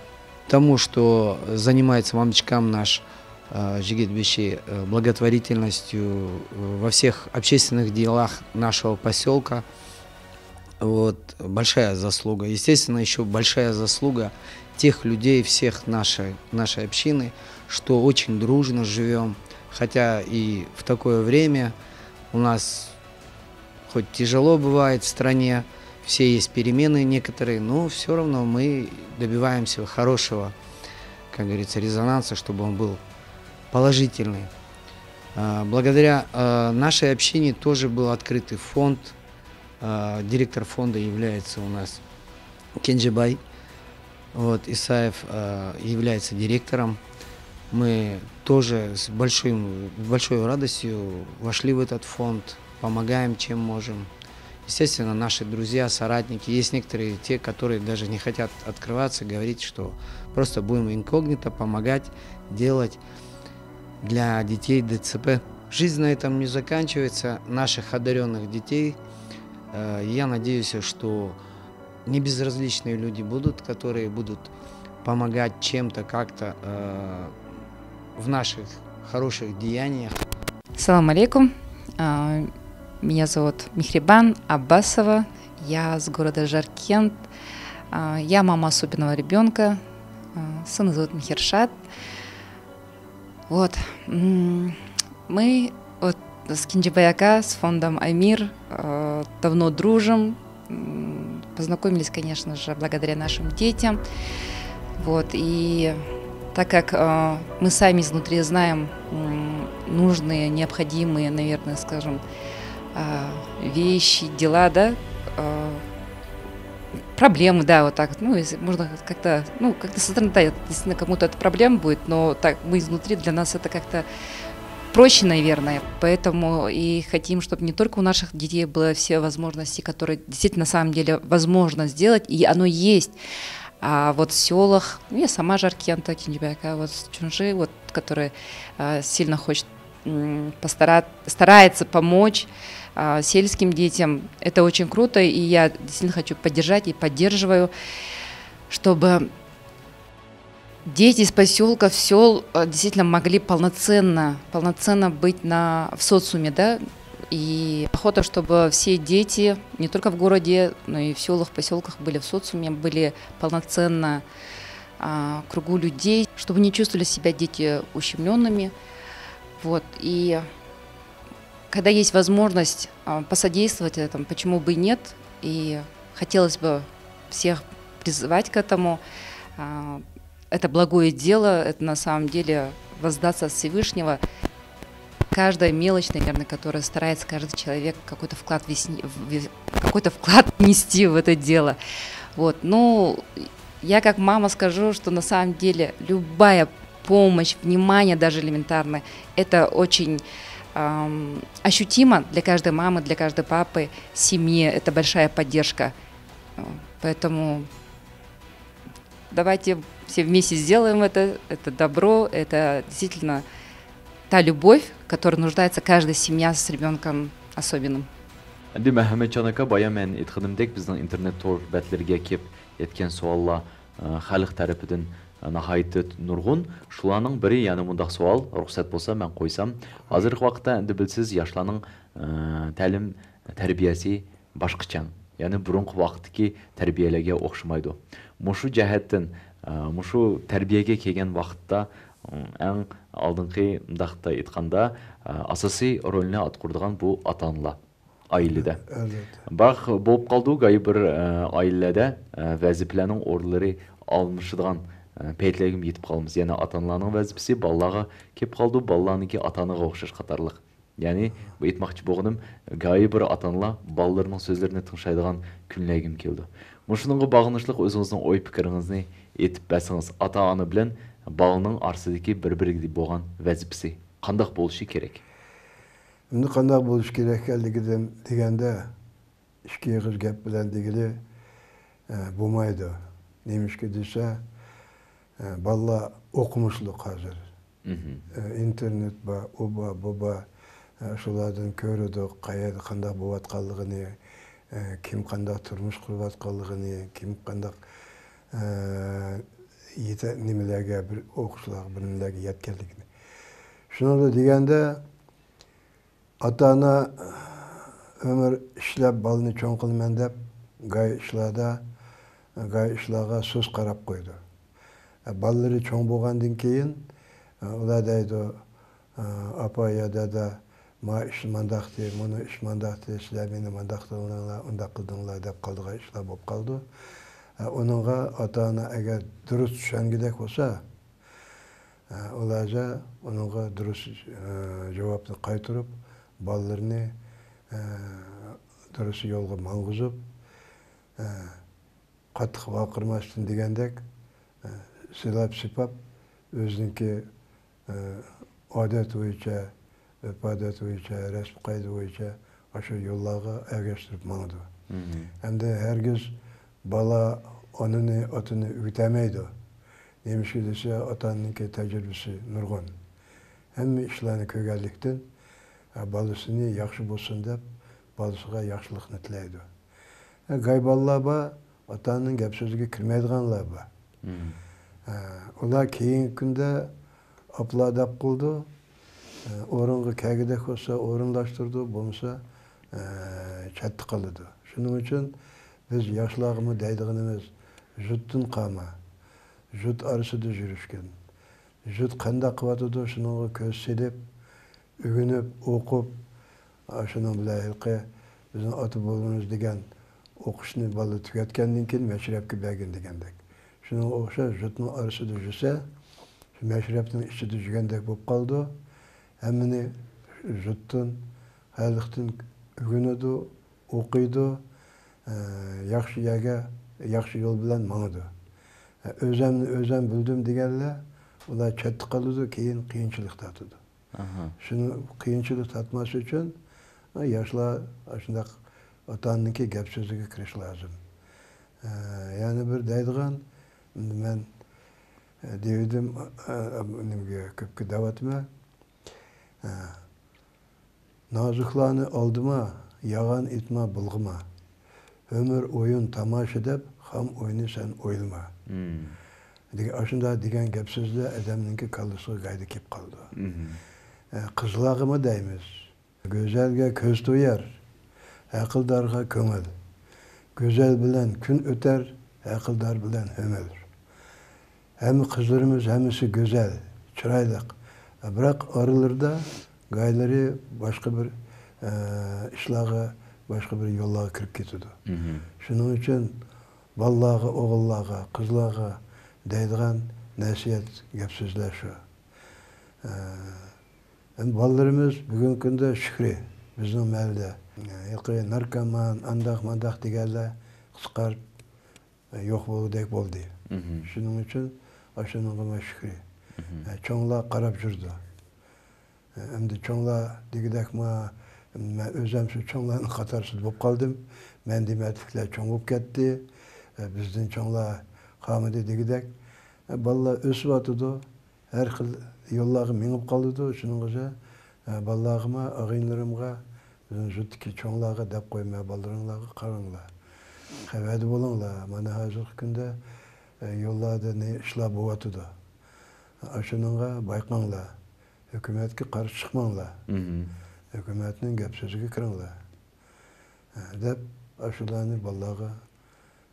тому, что занимается мамочкам наш э, Жигит Биши э, благотворительностью э, во всех общественных делах нашего поселка, вот, большая заслуга. Естественно, еще большая заслуга тех людей, всех нашей, нашей общины, что очень дружно живем. Хотя и в такое время у нас хоть тяжело бывает в стране, все есть перемены некоторые, но все равно мы добиваемся хорошего, как говорится, резонанса, чтобы он был положительный. А, Благодаря а, нашей общине тоже был открытый фонд А, директор фонда является у нас Кенджибай. Вот, Исаев, а, является директором. Мы тоже с большим, большой радостью вошли в этот фонд, помогаем, чем можем. Естественно, наши друзья, соратники, есть некоторые те, которые даже не хотят открываться, говорить, что просто будем инкогнито помогать, делать для детей ДЦП. Жизнь на этом не заканчивается, наших одаренных детей. Э, я надеюсь, что небезразличные люди будут, которые будут помогать чем-то, как-то, э, в наших хороших деяниях. Салам алейкум. А, Меня зовут Михрибан Аббасова. Я с города Жаркент. А, Я мама особенного ребенка. А, Сына зовут Михершат. Вот. М, Мы вот с Кинджибаяка, с фондом «Амир» э, давно дружим. М, Познакомились, конечно же, благодаря нашим детям. Вот. И так как э, мы сами изнутри знаем м, нужные, необходимые, наверное, скажем, э, вещи, дела, да, э, проблемы, да, вот так, ну, если можно как-то, ну, как-то со стороны, да, действительно, кому-то это проблема будет, но так, мы изнутри, для нас это как-то проще, наверное. Поэтому и хотим, чтобы не только у наших детей было все возможности, которые действительно на самом деле возможно сделать, и оно есть. А вот в селах, ну, я сама Жаркента, Кинджибаяка, вот Чунжи, вот, который а, сильно хочет м, постарат, старается помочь а, сельским детям. Это очень круто, и я действительно хочу поддержать и поддерживаю, чтобы дети из поселков, сел э, действительно могли полноценно, полноценно быть на, в социуме, да, и охота, чтобы все дети, не только в городе, но и в селах, поселках были в социуме, были полноценно а, кругу людей, чтобы не чувствовали себя дети ущемленными. Вот. И когда есть возможность а, посодействовать этому, почему бы и нет? И хотелось бы всех призывать к этому. А, Это благое дело, это на самом деле воздаться от Всевышнего. Каждая мелочь, наверное, которая старается каждый человек какой-то вклад, весни- в- какой-то вклад внести в это дело. Вот. Ну, я как мама скажу, что на самом деле любая помощь, внимание даже элементарное, это очень ам, ощутимо для каждой мамы, для каждой папы, семьи. Это большая поддержка. Поэтому давайте все вместе сделаем это. Это добро, это действительно та любовь, которой нуждается каждая семья с ребенком особенным. Әнді Мөхәммәтҗан ака, баян мән әйткәнемдәк, безнең интернет тор бәтләргә кеп әйткән сораулар э, халык тарафыдан э, ниһаять нургын. Шуларның бере, ягъни мондак сорау, рөхсәт булса, мен куйсам. Хәзерге вакытта инде белсез яшларның э, тәлим тәрбиясе башкача. Ягъни бурынгы вакыттагы тәрбияләргә охшамайды. Мошу җәһәттән, э, мошу тәрбиягә килгән вакытта м, иң алдынгы мындакта әйткәндә, э, асасый рольне аткардыган бу ата-аналар. Гаиләдә. Әлбәттә. Бах булып калды гай бер э, гаиләдә э, вәзифәләрнең орынлары алмашыдыган э, пәйтләргә җитеп калмыз. Ягъни ата-аналарның вәзифәсе балаларга кеп калды, балаларныкы ата-анага охшаш катарлык. Ягъни бу әйтмәкче булганым, гай бер ата-аналар балаларының сүзләренә тыңшайдыган көннәргә килде. Мушуныңга багынышлык үзегезнең ой-фикерегезне әйтеп бәсәгез. Ата-ана белән баланың арасындагы бер-берегә булган вәзифәсе кандак булышы кирәк? Endi qandaq bo'lishi kerakligini deganda, ikki og'iz gap bilan degili e, bo'lmaydi. Nima ishga desa, e, bolalar o'qimishliq hozir. E, internet bor, u bor, bu bor. E, shulardan ko'radi, qayerda qandoq bo'layotganligini, e, kim qandoq turmush qurayotganligini, kim qandoq e, yeta nimalarga, bir o'qishlarga, bir nimalarga yetganligini. Shuni deganda, ota-ona umr ishlab bolani cho'ng qilaman deb, gay ishlarda, gay ishlarga so'z qarab qo'ydi. E, Bolalari cho'ng bo'lgandan keyin, e, ular deydi, e, "Apa ya dada, ma ish mandaqdi, muni ish mandaqdi, sizlar meni mandaq qildinglar, undaq qildinglar", deb qoldigan ishlar bo'lib qoldi. E, Uningga ota-ona agar durust tushungidek bo'lsa, e, ularja uningga durust e, javobni qaytarib, bolalarini e, دۇرۇس يولغا ماڭغۇزۇپ، ئە، قاتتىق ۋارقىرىماستىن دېگەندەك، ئە، سىلاپ-سىپاپ، ئۆزىنىڭكى، ئە، ئادەت بويىچە، ئۆرپ-ئادەت بويىچە، رەسىم-قائىدە بويىچە ئاشۇ يوللارغا ئەگەشتۈرۈپ ماڭىدۇ. مم. ھەمدە ھەرگىز بالا ئانىنى، ئاتىنى ئۆگىتەلمەيدۇ. نېمىشقا دېسە، ئاتا-ئانىنىڭكى تەجرىبىسى نۇرغۇن. ھەممە ئىشلارنى كۆرگەنلىكتىن، ئە، بالىسىنى ياخشى بولسۇن دەپ، بالىسىغا ياخشىلىقنى تىلەيدۇ. ئە، گاي بالىلار بار، ئاتا-ئانىنىڭ گەپ-سۆزىگە كىرمەيدىغانلار بار. مم. ئە، ئۇلار كېيىنكى كۈندە ئاپلا دەپ قىلىدۇ. ئە، ئورۇنغا كەلگۈدەك بولسا ئورۇنلاشتۇرىدۇ، بولمىسا، ئە، چەتتە قالىدۇ. شۇنىڭ ئۈچۈن بىز ياشلارغىمۇ دەيدىغىنىمىز، جۇتتىن قالما، جۇت ئارىسىدا يۈرۈشكىن. جۇت قانداق قىلىۋاتىدۇ، شۇنىڭغا كۆز سېلىپ، ئۆگىنىپ، ئوقۇپ، ئاشۇنىڭ بىلەن ھېلىقى بىزنىڭ ئاتا-بوۋىمىز دېگەن ئوقۇشنى بالا تۈگەتكەندىن كېيىن مەشرەپكە بەرگىن دېگەندەك. شۇنىڭغا ئوخشاش جۇتنىڭ ئارىسىدا يۈرسە، شۇ مەشرەپنىڭ ئىچىدە يۈرگەندەك بولۇپ قالىدۇ. ھەممىنى جۇتتىن، خەلقتىن ئۆگىنىدۇ، ئوقۇيدۇ، ئە، ياخشى يەرگە، ياخشى يول بىلەن ماڭىدۇ. ئە، ئۆزەمنى ئۆزەم بىلدىم دېگەنلەر، ئۇلار چەتتە قالىدۇ، كېيىن قىيىنچىلىق تارتىدۇ. ئاھا. شۇنى قىيىنچىلىق تارتماس ئۈچۈن، ئە، ياشلار ئاشۇنداق ئاتا-ئانىنىڭكى گەپ-سۆزىگە كىرىش لازىم. ئە، يەنە بىر دەيدىغان، مەن، ئە، دېۋىدىم، ئە، نېمىگە، كۆپكە دەۋاتىمەن. ئە، نازۇكلارنى ئالدىما، ياغان ئېيتما، بۇلغىما. ئۆمۈر ئويۇن تاماشا دەپ، خام ئوينى سەن ئويلىما. مم. دېگەن، ئاشۇنداق دېگەن گەپ سۆزلەر ئادەمنىڭكى كاللىسىغا گايدا كېلىپ قالىدۇ. مم. ئە، قىزلارغىمۇ دەيمىز. گۈزەلگە كۆز تويار، ھەقىلدارغا كۆڭۈل. گۈزەل بىلەن كۈن ئۆتەر، ھەقىلدار بىلەن ئۆمۈر. ھەممە قىزلىرىمىز ھەممىسى گۈزەل، چىرايلىق. بىراق ئارىلىرىدا گايلىرى باشقا بىر، ئە، ئىشلارغا، باشقا بىر يوللارغا كىرىپ كېتىدۇ. مم. شۇنىڭ ئۈچۈن بالىلارغا، ئوغۇللارغا، قىزلارغا دەيدىغان نەسىھەت گەپ سۆزلەر شۇ. ئە، ئەمدى بالىلىرىمىز بۈگۈنكى كۈندە شۈكرى، بىزنىڭ مەھەللىدە. ھېلىقى ناركومان، ئانداق مانداق دېگەنلەر قىسقارىپ، يوق بولغۇدەك بولدى. مم. شۇنىڭ ئۈچۈن ئاشۇنىڭغىمۇ شۈكرى. مم. ئە، چوڭلار قاراپ يۈرىدۇ. ئە، ئەمدى چوڭلار دېگۈدەكمۇ، مەن ئۆزۈم شۇ چوڭلارنىڭ قاتارىسىدا بولۇپ قالدىم. مەن دېمەتلىكلەر چوڭ بولۇپ كەتتى. ئە، بىزدىن چوڭلار قالمىدى دېگۈدەك. ئە، بالىلار ئۆسۈۋاتىدۇ. ھەر خىل يوللارغا مېڭىپ قالىدۇ. شۇنىڭغىچە، ئە، بالىلارغىمۇ، ئاغىنىلىرىمغا، بىزنىڭ يۇرتتىكى چوڭلارغا دەپ قويما، بالىلىرىڭلارغا قاراڭلار. خەۋەردە بولۇڭلار. مانا ھازىرقى كۈندە، ئە، يوللاردا نى ئىشلار بولۇۋاتىدۇ. ئاشۇنىڭغا بايقاڭلار. ھۆكۈمەتكە قارشى چىقماڭلار. مم. ھۆكۈمەتنىڭ گەپ سۆزىگە كىرىڭلار. ئە، دەپ، ئاشۇلارنى بالىلارغا،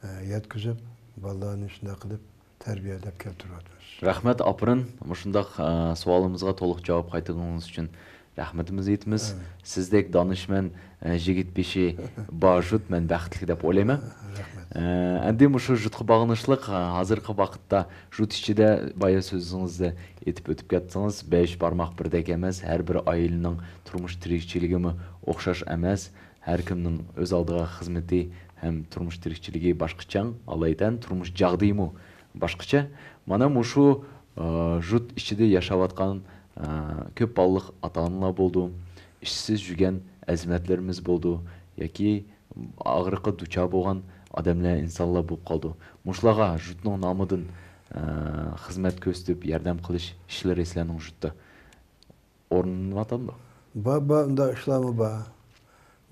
ئە، يەتكۈزۈپ، بالىلارنى شۇنداق قىلىپ تەربىيەلەپ كەلتۈرۈۋاتىمىز. رەھمەت، ئاپىرىن. مۇشۇنداق، ئە، سوئالىمىزغا تولۇق جاۋاب قايتۇرغىنىڭىز ئۈچۈن رەھمىتىمىزنى ئېيتىمىز. ئەمىن. سىزدەك دانىشمەن، ئە، يىگىت بېشى بار جۇت مەن بەختلىك دەپ ئويلايمەن. رەھمەت. ئە، ئەمدى مۇشۇ جۇتقا باغلىنىشلىق، ئە، ھازىرقى ۋاقىتتا جۇت ئىچىدە بايا سۆزىڭىزدە ئېيتىپ ئۆتۈپ كەتتىڭىز، بەش بارماق بىردەك ئەمەس، ھەر بىر ئائىلىنىڭ تۇرمۇش تىرىكچىلىكىمۇ ئوخشاش ئەمەس. ھەر كىمنىڭ ئۆز ئالدىغا خىزمىتى ھەم تۇرمۇش تىرىكچىلىكى باشقىچە، ئالايىتەن تۇرمۇش جاغدىيىمۇ باشقىچە. مانا مۇشۇ، ئا، جۇت ئىچىدە ياشاۋاتقان، ئا، كۆپ بالىلىق ئاتا-ئانىلار بولىدۇ، ئىشسىز يۈرگەن ئەزىمەتلىرىمىز بولىدۇ ياكى ئاغرىققا دۇچار بولغان ئادەملەر، ئىنسانلار بولۇپ قالىدۇ. مۇشۇلارغا جۇتنىڭ نامىدىن، ئا، خىزمەت كۆرسىتىپ، ياردەم قىلىش ئىشلىرى سىلەرنىڭ جۇتتا ئورۇنلىنىۋاتامدۇ؟ بار، بار، ئۇنداق ئىشلارمۇ بار.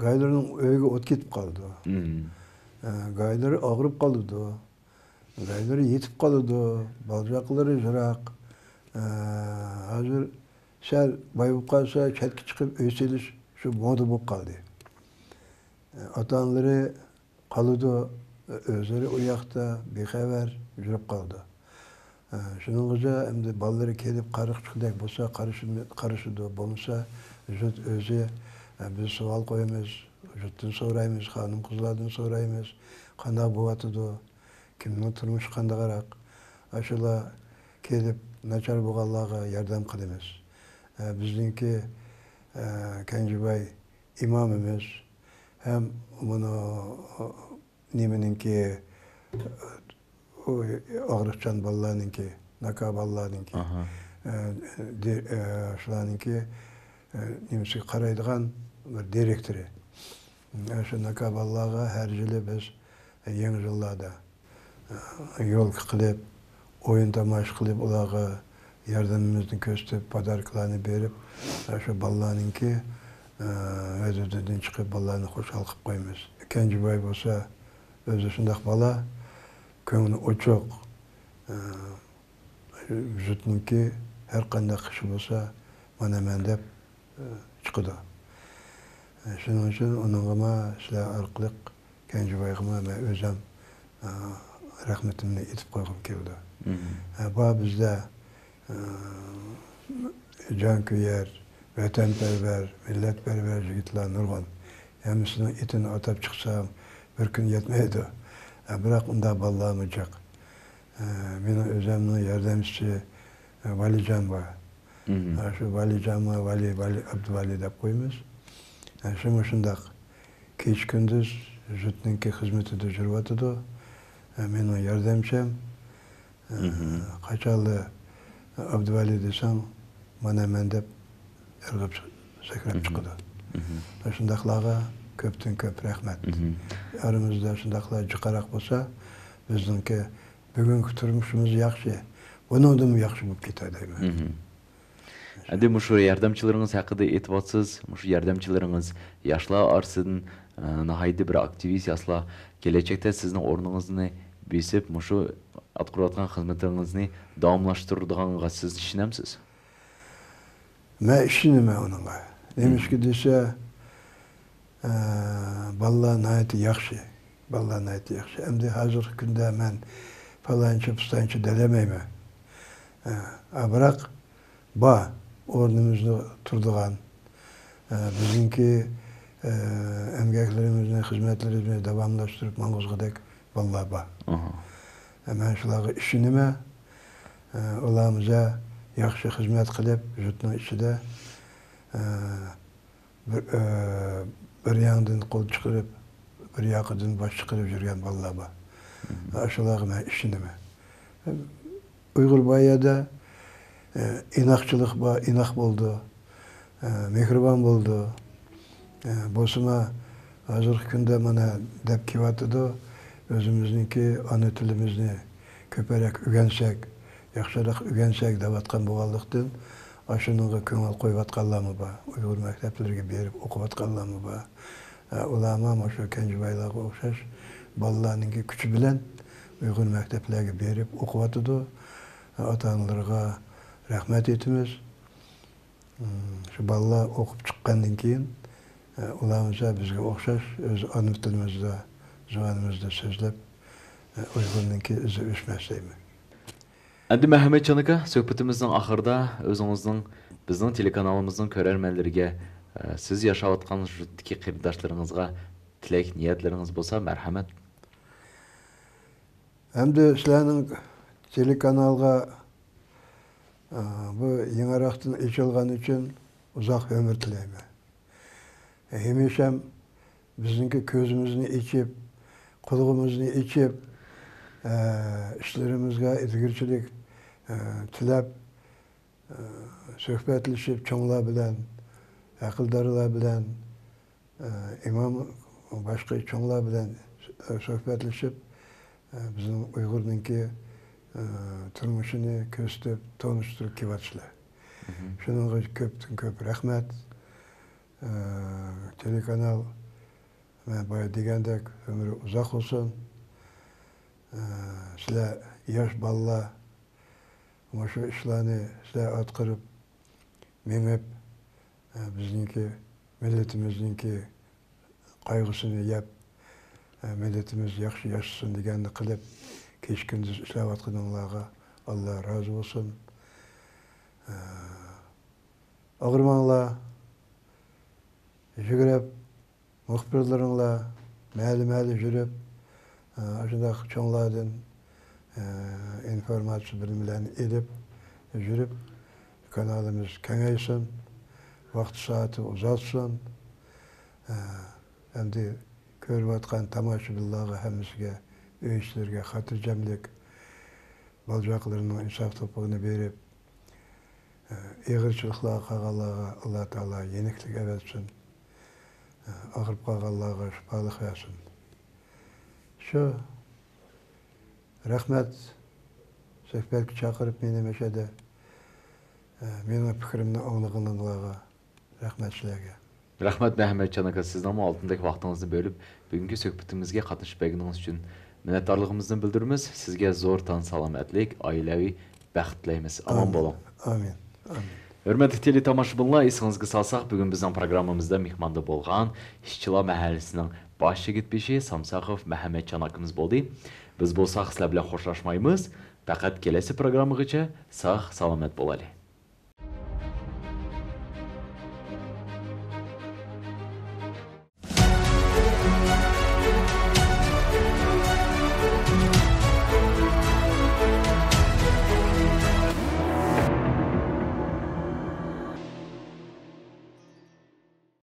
گايلىرىنىڭ ئۆيىگە ئوت كېتىپ قالىدۇ. مم. ئە، گايلىرى ئاغرىپ قالىدۇ. گايلىرى يېتىپ قالىدۇ. بالا-چاقىلىرى يىراق. ئە، ھازىر سەل باي بولۇپ قالسا، چەتكە چىقىپ ئۆي سېلىش شۇ مودا بولۇپ قالدى. ئاتا-ئانىلىرى قالىدۇ، ئۆزلىرى ئۇ ياقتا بىخەۋەر يۈرۈپ قالىدۇ. شۇنىڭغىچە ئەمدى بالىلىرى كېلىپ قارىغۇچىدەك بولسا قارىشىدۇ، بولمىسا جۇت ئۆزى، بىز سوئال قويىمىز، جۇتتىن سورايمىز، خانىم-قىزلاردىن سورايمىز، قانداق بولۇۋاتىدۇ، كىمنىڭ تۇرمۇشى قانداقراق، ئاشۇلار كېلىپ ناچار بولغانلارغا ياردەم قىلىمىز. بىزنىڭكى كەنجىباي ئىمامىمىز، ھەم مۇنۇ نېمىنىڭكى، ئۇ ئاغرىقچان بالىلارنىڭكى، ناكا بالىلارنىڭكى، ئاھا. ئە، دى-، ئە، شۇلارنىڭكى، ئە، نېمىسىگە قارايدىغان بىر دىرېكتورى. ئە، شۇ ناكا بالىلارغا ھەر يىلى بىز، ئە، يېڭى يىللاردا، ئە، يولكا قىلىپ، ئويۇن تاماشا قىلىپ، ئۇلارغا ياردىمىمىزنى كۆرسىتىپ، پاداركىلارنى بېرىپ، ئە، شۇ بالىلارنىڭكى، ئە، ۋەجىدىدىن چىقىپ، بالىلارنى خۇشال قىلىپ قويىمىز. كەنجىباي بولسا، ئۆزى شۇنداق بالا، كۆڭلى ئوچۇق، ئە، يۇرتنىڭكى ھەر قانداق ئىشى بولسا، مانا مەن دەپ، ئە، چىقىدۇ. ئە، شۇنىڭ ئۈچۈن ئۇنىڭغىمۇ سىلەر ئارقىلىق كەنجىبايغىمۇ مەن ئۆزۈم، ئە، رەھمىتىمنى ئېيتىپ قويغۇم كېلىدۇ. مم. ئە، بار بىزدە، ئە، جانكۆيەر، ۋەتەنپەرۋەر، مىللەتپەرۋەر يىگىتلەر نۇرغۇن. ھەممىسىنىڭ ئېتىنى ئاتاپ چىقسام، بىر كۈن يەتمەيدۇ. ئە، بىراق ئۇنداق بالىلارمۇ جىق. ئە، مېنىڭ ئۆزۈمنىڭ ياردەمچىسى، ئە، ۋالىجان بار. مم. ئە، شۇ ۋالىجانمۇ، ۋالى، ۋالى، ئابدۇۋالى دەپ قويىمىز. ئە، شۇمۇ شۇنداق. كېچە-كۈندۈز يۇرتنىڭكى خىزمىتىدە يۈرۈۋاتىدۇ. ئە، مېنىڭ ياردەمچىم. ئە، مم. قاچانلا ئابدۇۋالى دېسەڭ، مانا مەن دەپ ئىرغىپ چىق-، سەكرەپ مم. چىقىدۇ. مم. ئە، شۇنداقلارغا كۆپتىن كۆپ رەھمەت. مم. ئارىمىزدا شۇنداقلار جىقراق بولسا، بىزنىڭكى بۈگۈنكى تۇرمۇشىمىز ياخشى، بۇنىڭدىنمۇ ياخشى بولۇپ كېتەر دەيمەن. مم. ئەمدى مۇشۇ ياردەمچىلىرىڭىز ھەققىدە ئېيتىۋاتىسىز. مۇشۇ ياردەمچىلىرىڭىز ياشلار ئارىسىدىن، ئە، ناھايىتى بىر ئاكتىۋىست ياشلار. كېلەچەكتە سىزنىڭ ئورنىڭىزنى بېسىپ، مۇشۇ ئاتقۇرۇۋاتقان خىزمىتىڭىزنى داۋاملاشتۇرىدىغانغا سىز ئىشىنەمسىز؟ مەن ئىشىنىمەن ئۇنىڭغا. نېمىشقا دېسە، ئە، بالىلار ناھايىتى ياخشى. بالىلار ناھايىتى ياخشى. ئەمدى ھازىرقى كۈندە مەن پالانچى، پۇستانچى دېيەلمەيمەن. ئە، بىراق بار، ئورنىمىزدا تۇرىدىغان، ئە، بىزنىڭكى، ئە، ئەمگەكلىرىمىزنى، خىزمەتلىرىمىزنى داۋاملاشتۇرۇپ ماڭغۇزغۇدەك بالىلار بار. ئاھا. ئە، مەن شۇلارغا ئىشىنىمەن. ئە، ئۇلارمۇ ياخشى خىزمەت قىلىپ، يۇرتنىڭ ئىچىدە، ئە، بىر، ئە، بىر ياڭدىن قول چىقىرىپ، بىر ياقىدىن باش چىقىرىپ يۈرگەن بالىلار بار. مم. ئاشۇلارغا مەن ئىشىنىمەن. ئۇيغۇر بار يەردە، ئە، ئىناقچىلىق بار، ئىناق بولىدۇ، ئە، مېھرىبان بولىدۇ. ئە، بولسىمۇ ھازىرقى كۈندە مانا دەپ كېلىۋاتىدۇ، ئۆزىمىزنىڭكى ئانا تىلىمىزنى كۆپرەك ئۆگەنسەك، ياخشىراق ئۆگەنسەك دەۋاتقان بولغانلىقتىن، ئاشۇنىڭغا كۆڭۈل قويۇۋاتقانلارمۇ بار. ئۇيغۇر مەكتەپلىرىگە بېرىپ ئوقۇۋاتقانلارمۇ بار. ئە، ئۇلارمۇ مۇشۇ كەنجىبايلارغا ئوخشاش بالىلارنىڭكى كۈچى بىلەن ئۇيغۇر مەكتەپلەرگە بېرىپ ئوقۇۋاتىدۇ. ئە، ئاتا-ئانىلىرىغا رەھمەت ئېيتىمىز. مم، شۇ بالىلار ئوقۇپ چىققاندىن كېيىن، ئە، ئۇلارمۇ بىزگە ئوخشاش ئۆز ئانا تىلىمىزدا، زۇۋانىمىزدا سۆزلەپ، ئە، ئۇيغۇرنىڭكى ئىزى ئۆچمەس دەيمەن. ئەمدى مەھمەتجان ئاكا، سۆھبىتىمىزنىڭ ئاخىرىدا ئۆزىڭىزنىڭ، بىزنىڭ تېلېكانالىمىزنىڭ كۆرەرمەنلىرىگە، ئە، سىز ياشاۋاتقان يۇرتتىكى قېرىنداشلىرىڭىزغا تىلەك، نىيەتلىرىڭىز بولسا، مەرھەمەت. ئەمدى سىلەرنىڭ تېلېكانالغا، ئە، بۇ يېڭىراقتىن ئېچىلغان ئۈچۈن ئۇزاق ئۆمۈر تىلەيمەن. ھەمىشەم بىزنىڭكى كۆزىمىزنى ئېچىپ، قۇلىقىمىزنى ئېچىپ، ئە، ئىشلىرىمىزغا ئىلگىرىچىلىك، ئە، تىلەپ، ئە، سۆھبەتلىشىپ، چوڭلار بىلەن، ئەقىلدارلار بىلەن، ئە، ئىمام، باشقا چوڭلار بىلەن، ئە، سۆھبەتلىشىپ، ئە، بىزنىڭ ئۇيغۇرنىڭكى، ئە، تۇرمۇشىنى كۆرسىتىپ، تونۇشتۇرۇپ كېلىۋاتىسىلەر. مهم. شۇنىڭغا كۆپتىن كۆپ رەھمەت. ئە، تېلېكانال، مەن بايا دېگەندەك، ئۆمرى ئۇزاق بولسۇن. ئە، سىلەر ياش بالىلار، مۇشۇ ئىشلارنى سىلەر ئاتقۇرۇپ مېڭىپ، ئە، بىزنىڭكى مىللىتىمىزنىڭكى قايغۇسىنى يەپ، ئە، مىللىتىمىز ياخشى ياشىسۇن دېگەننى قىلىپ، كېچە-كۈندۈز ئىشلەۋاتقىنىڭلارغا ئاللا رازى بولسۇن. ئە، ئاغرىماڭلار، يۈگرەپ، مۇخبىرلىرىڭلار مەھەللە-مەھەللە يۈرۈپ، ئە، ئاشۇنداق چوڭلاردىن، ئە، ئىنفورماتسىيە بىلىملەرنى ئېلىپ يۈرۈپ، كانالىمىز كېڭەيسۇن، ۋاقتى-سائىتى ئۇزالسۇن. ئە، ئەمدى كۆرۈۋاتقان تاماشىبىنلارغا، ھەممىسىگە، ئۆي ئىشلىرىگە خاتىرجەملىك، بالا-چاقىلىرىنىڭ ئىنساپ توپىغىنى بېرىپ، ئېغىرچىلىقلارغا قالغانلارغا ئاللا تائالا يېنىكلىك ئەۋەتسۇن. ئاغرىپ قالغانلارغا شىپالىق بەرسۇن. شۇ، رەھمەت، سۆھبەتكە چاقىرىپ مېنى مەشەدە، مېنىڭ پىكرىمنى ئاڭلىغىنىڭلارغا رەھمەت سىلەرگە. رەھمەت، مەھەممەتجان ئاكا، سىزنىڭمۇ ئالتۇندەك ۋاقتىڭىزنى بۆلۈپ، بۈگۈنكى سۆھبىتىمىزگە قاتنىشىپ بەرگىنىڭىز ئۈچۈن مىننەتدارلىقىمىزنى بىلدۈرىمىز. سىزگە زور تان سالامەتلىك، ئائىلەۋى بەخت تىلەيمىز. ئامان بولۇڭ. ئامىن. ئامىن. ھۆرمەتلىك تېلېتاماشىبىنلار، ئېسىڭىزگە سالساق، بۈگۈن بىزنىڭ پروگراممىمىزدا مېھماندا بولغان ئىشچىلار مەھەللىسىنىڭ باش يىگىت بېشى سامساقوف مەھەممەتجان ئاكىمىز بولدى. بىز بولساق سىلەر بىلەن خوشلاشمايمىز. پەقەت كېلەسى پروگراممىغىچە ساق-سالامەت بولايلى.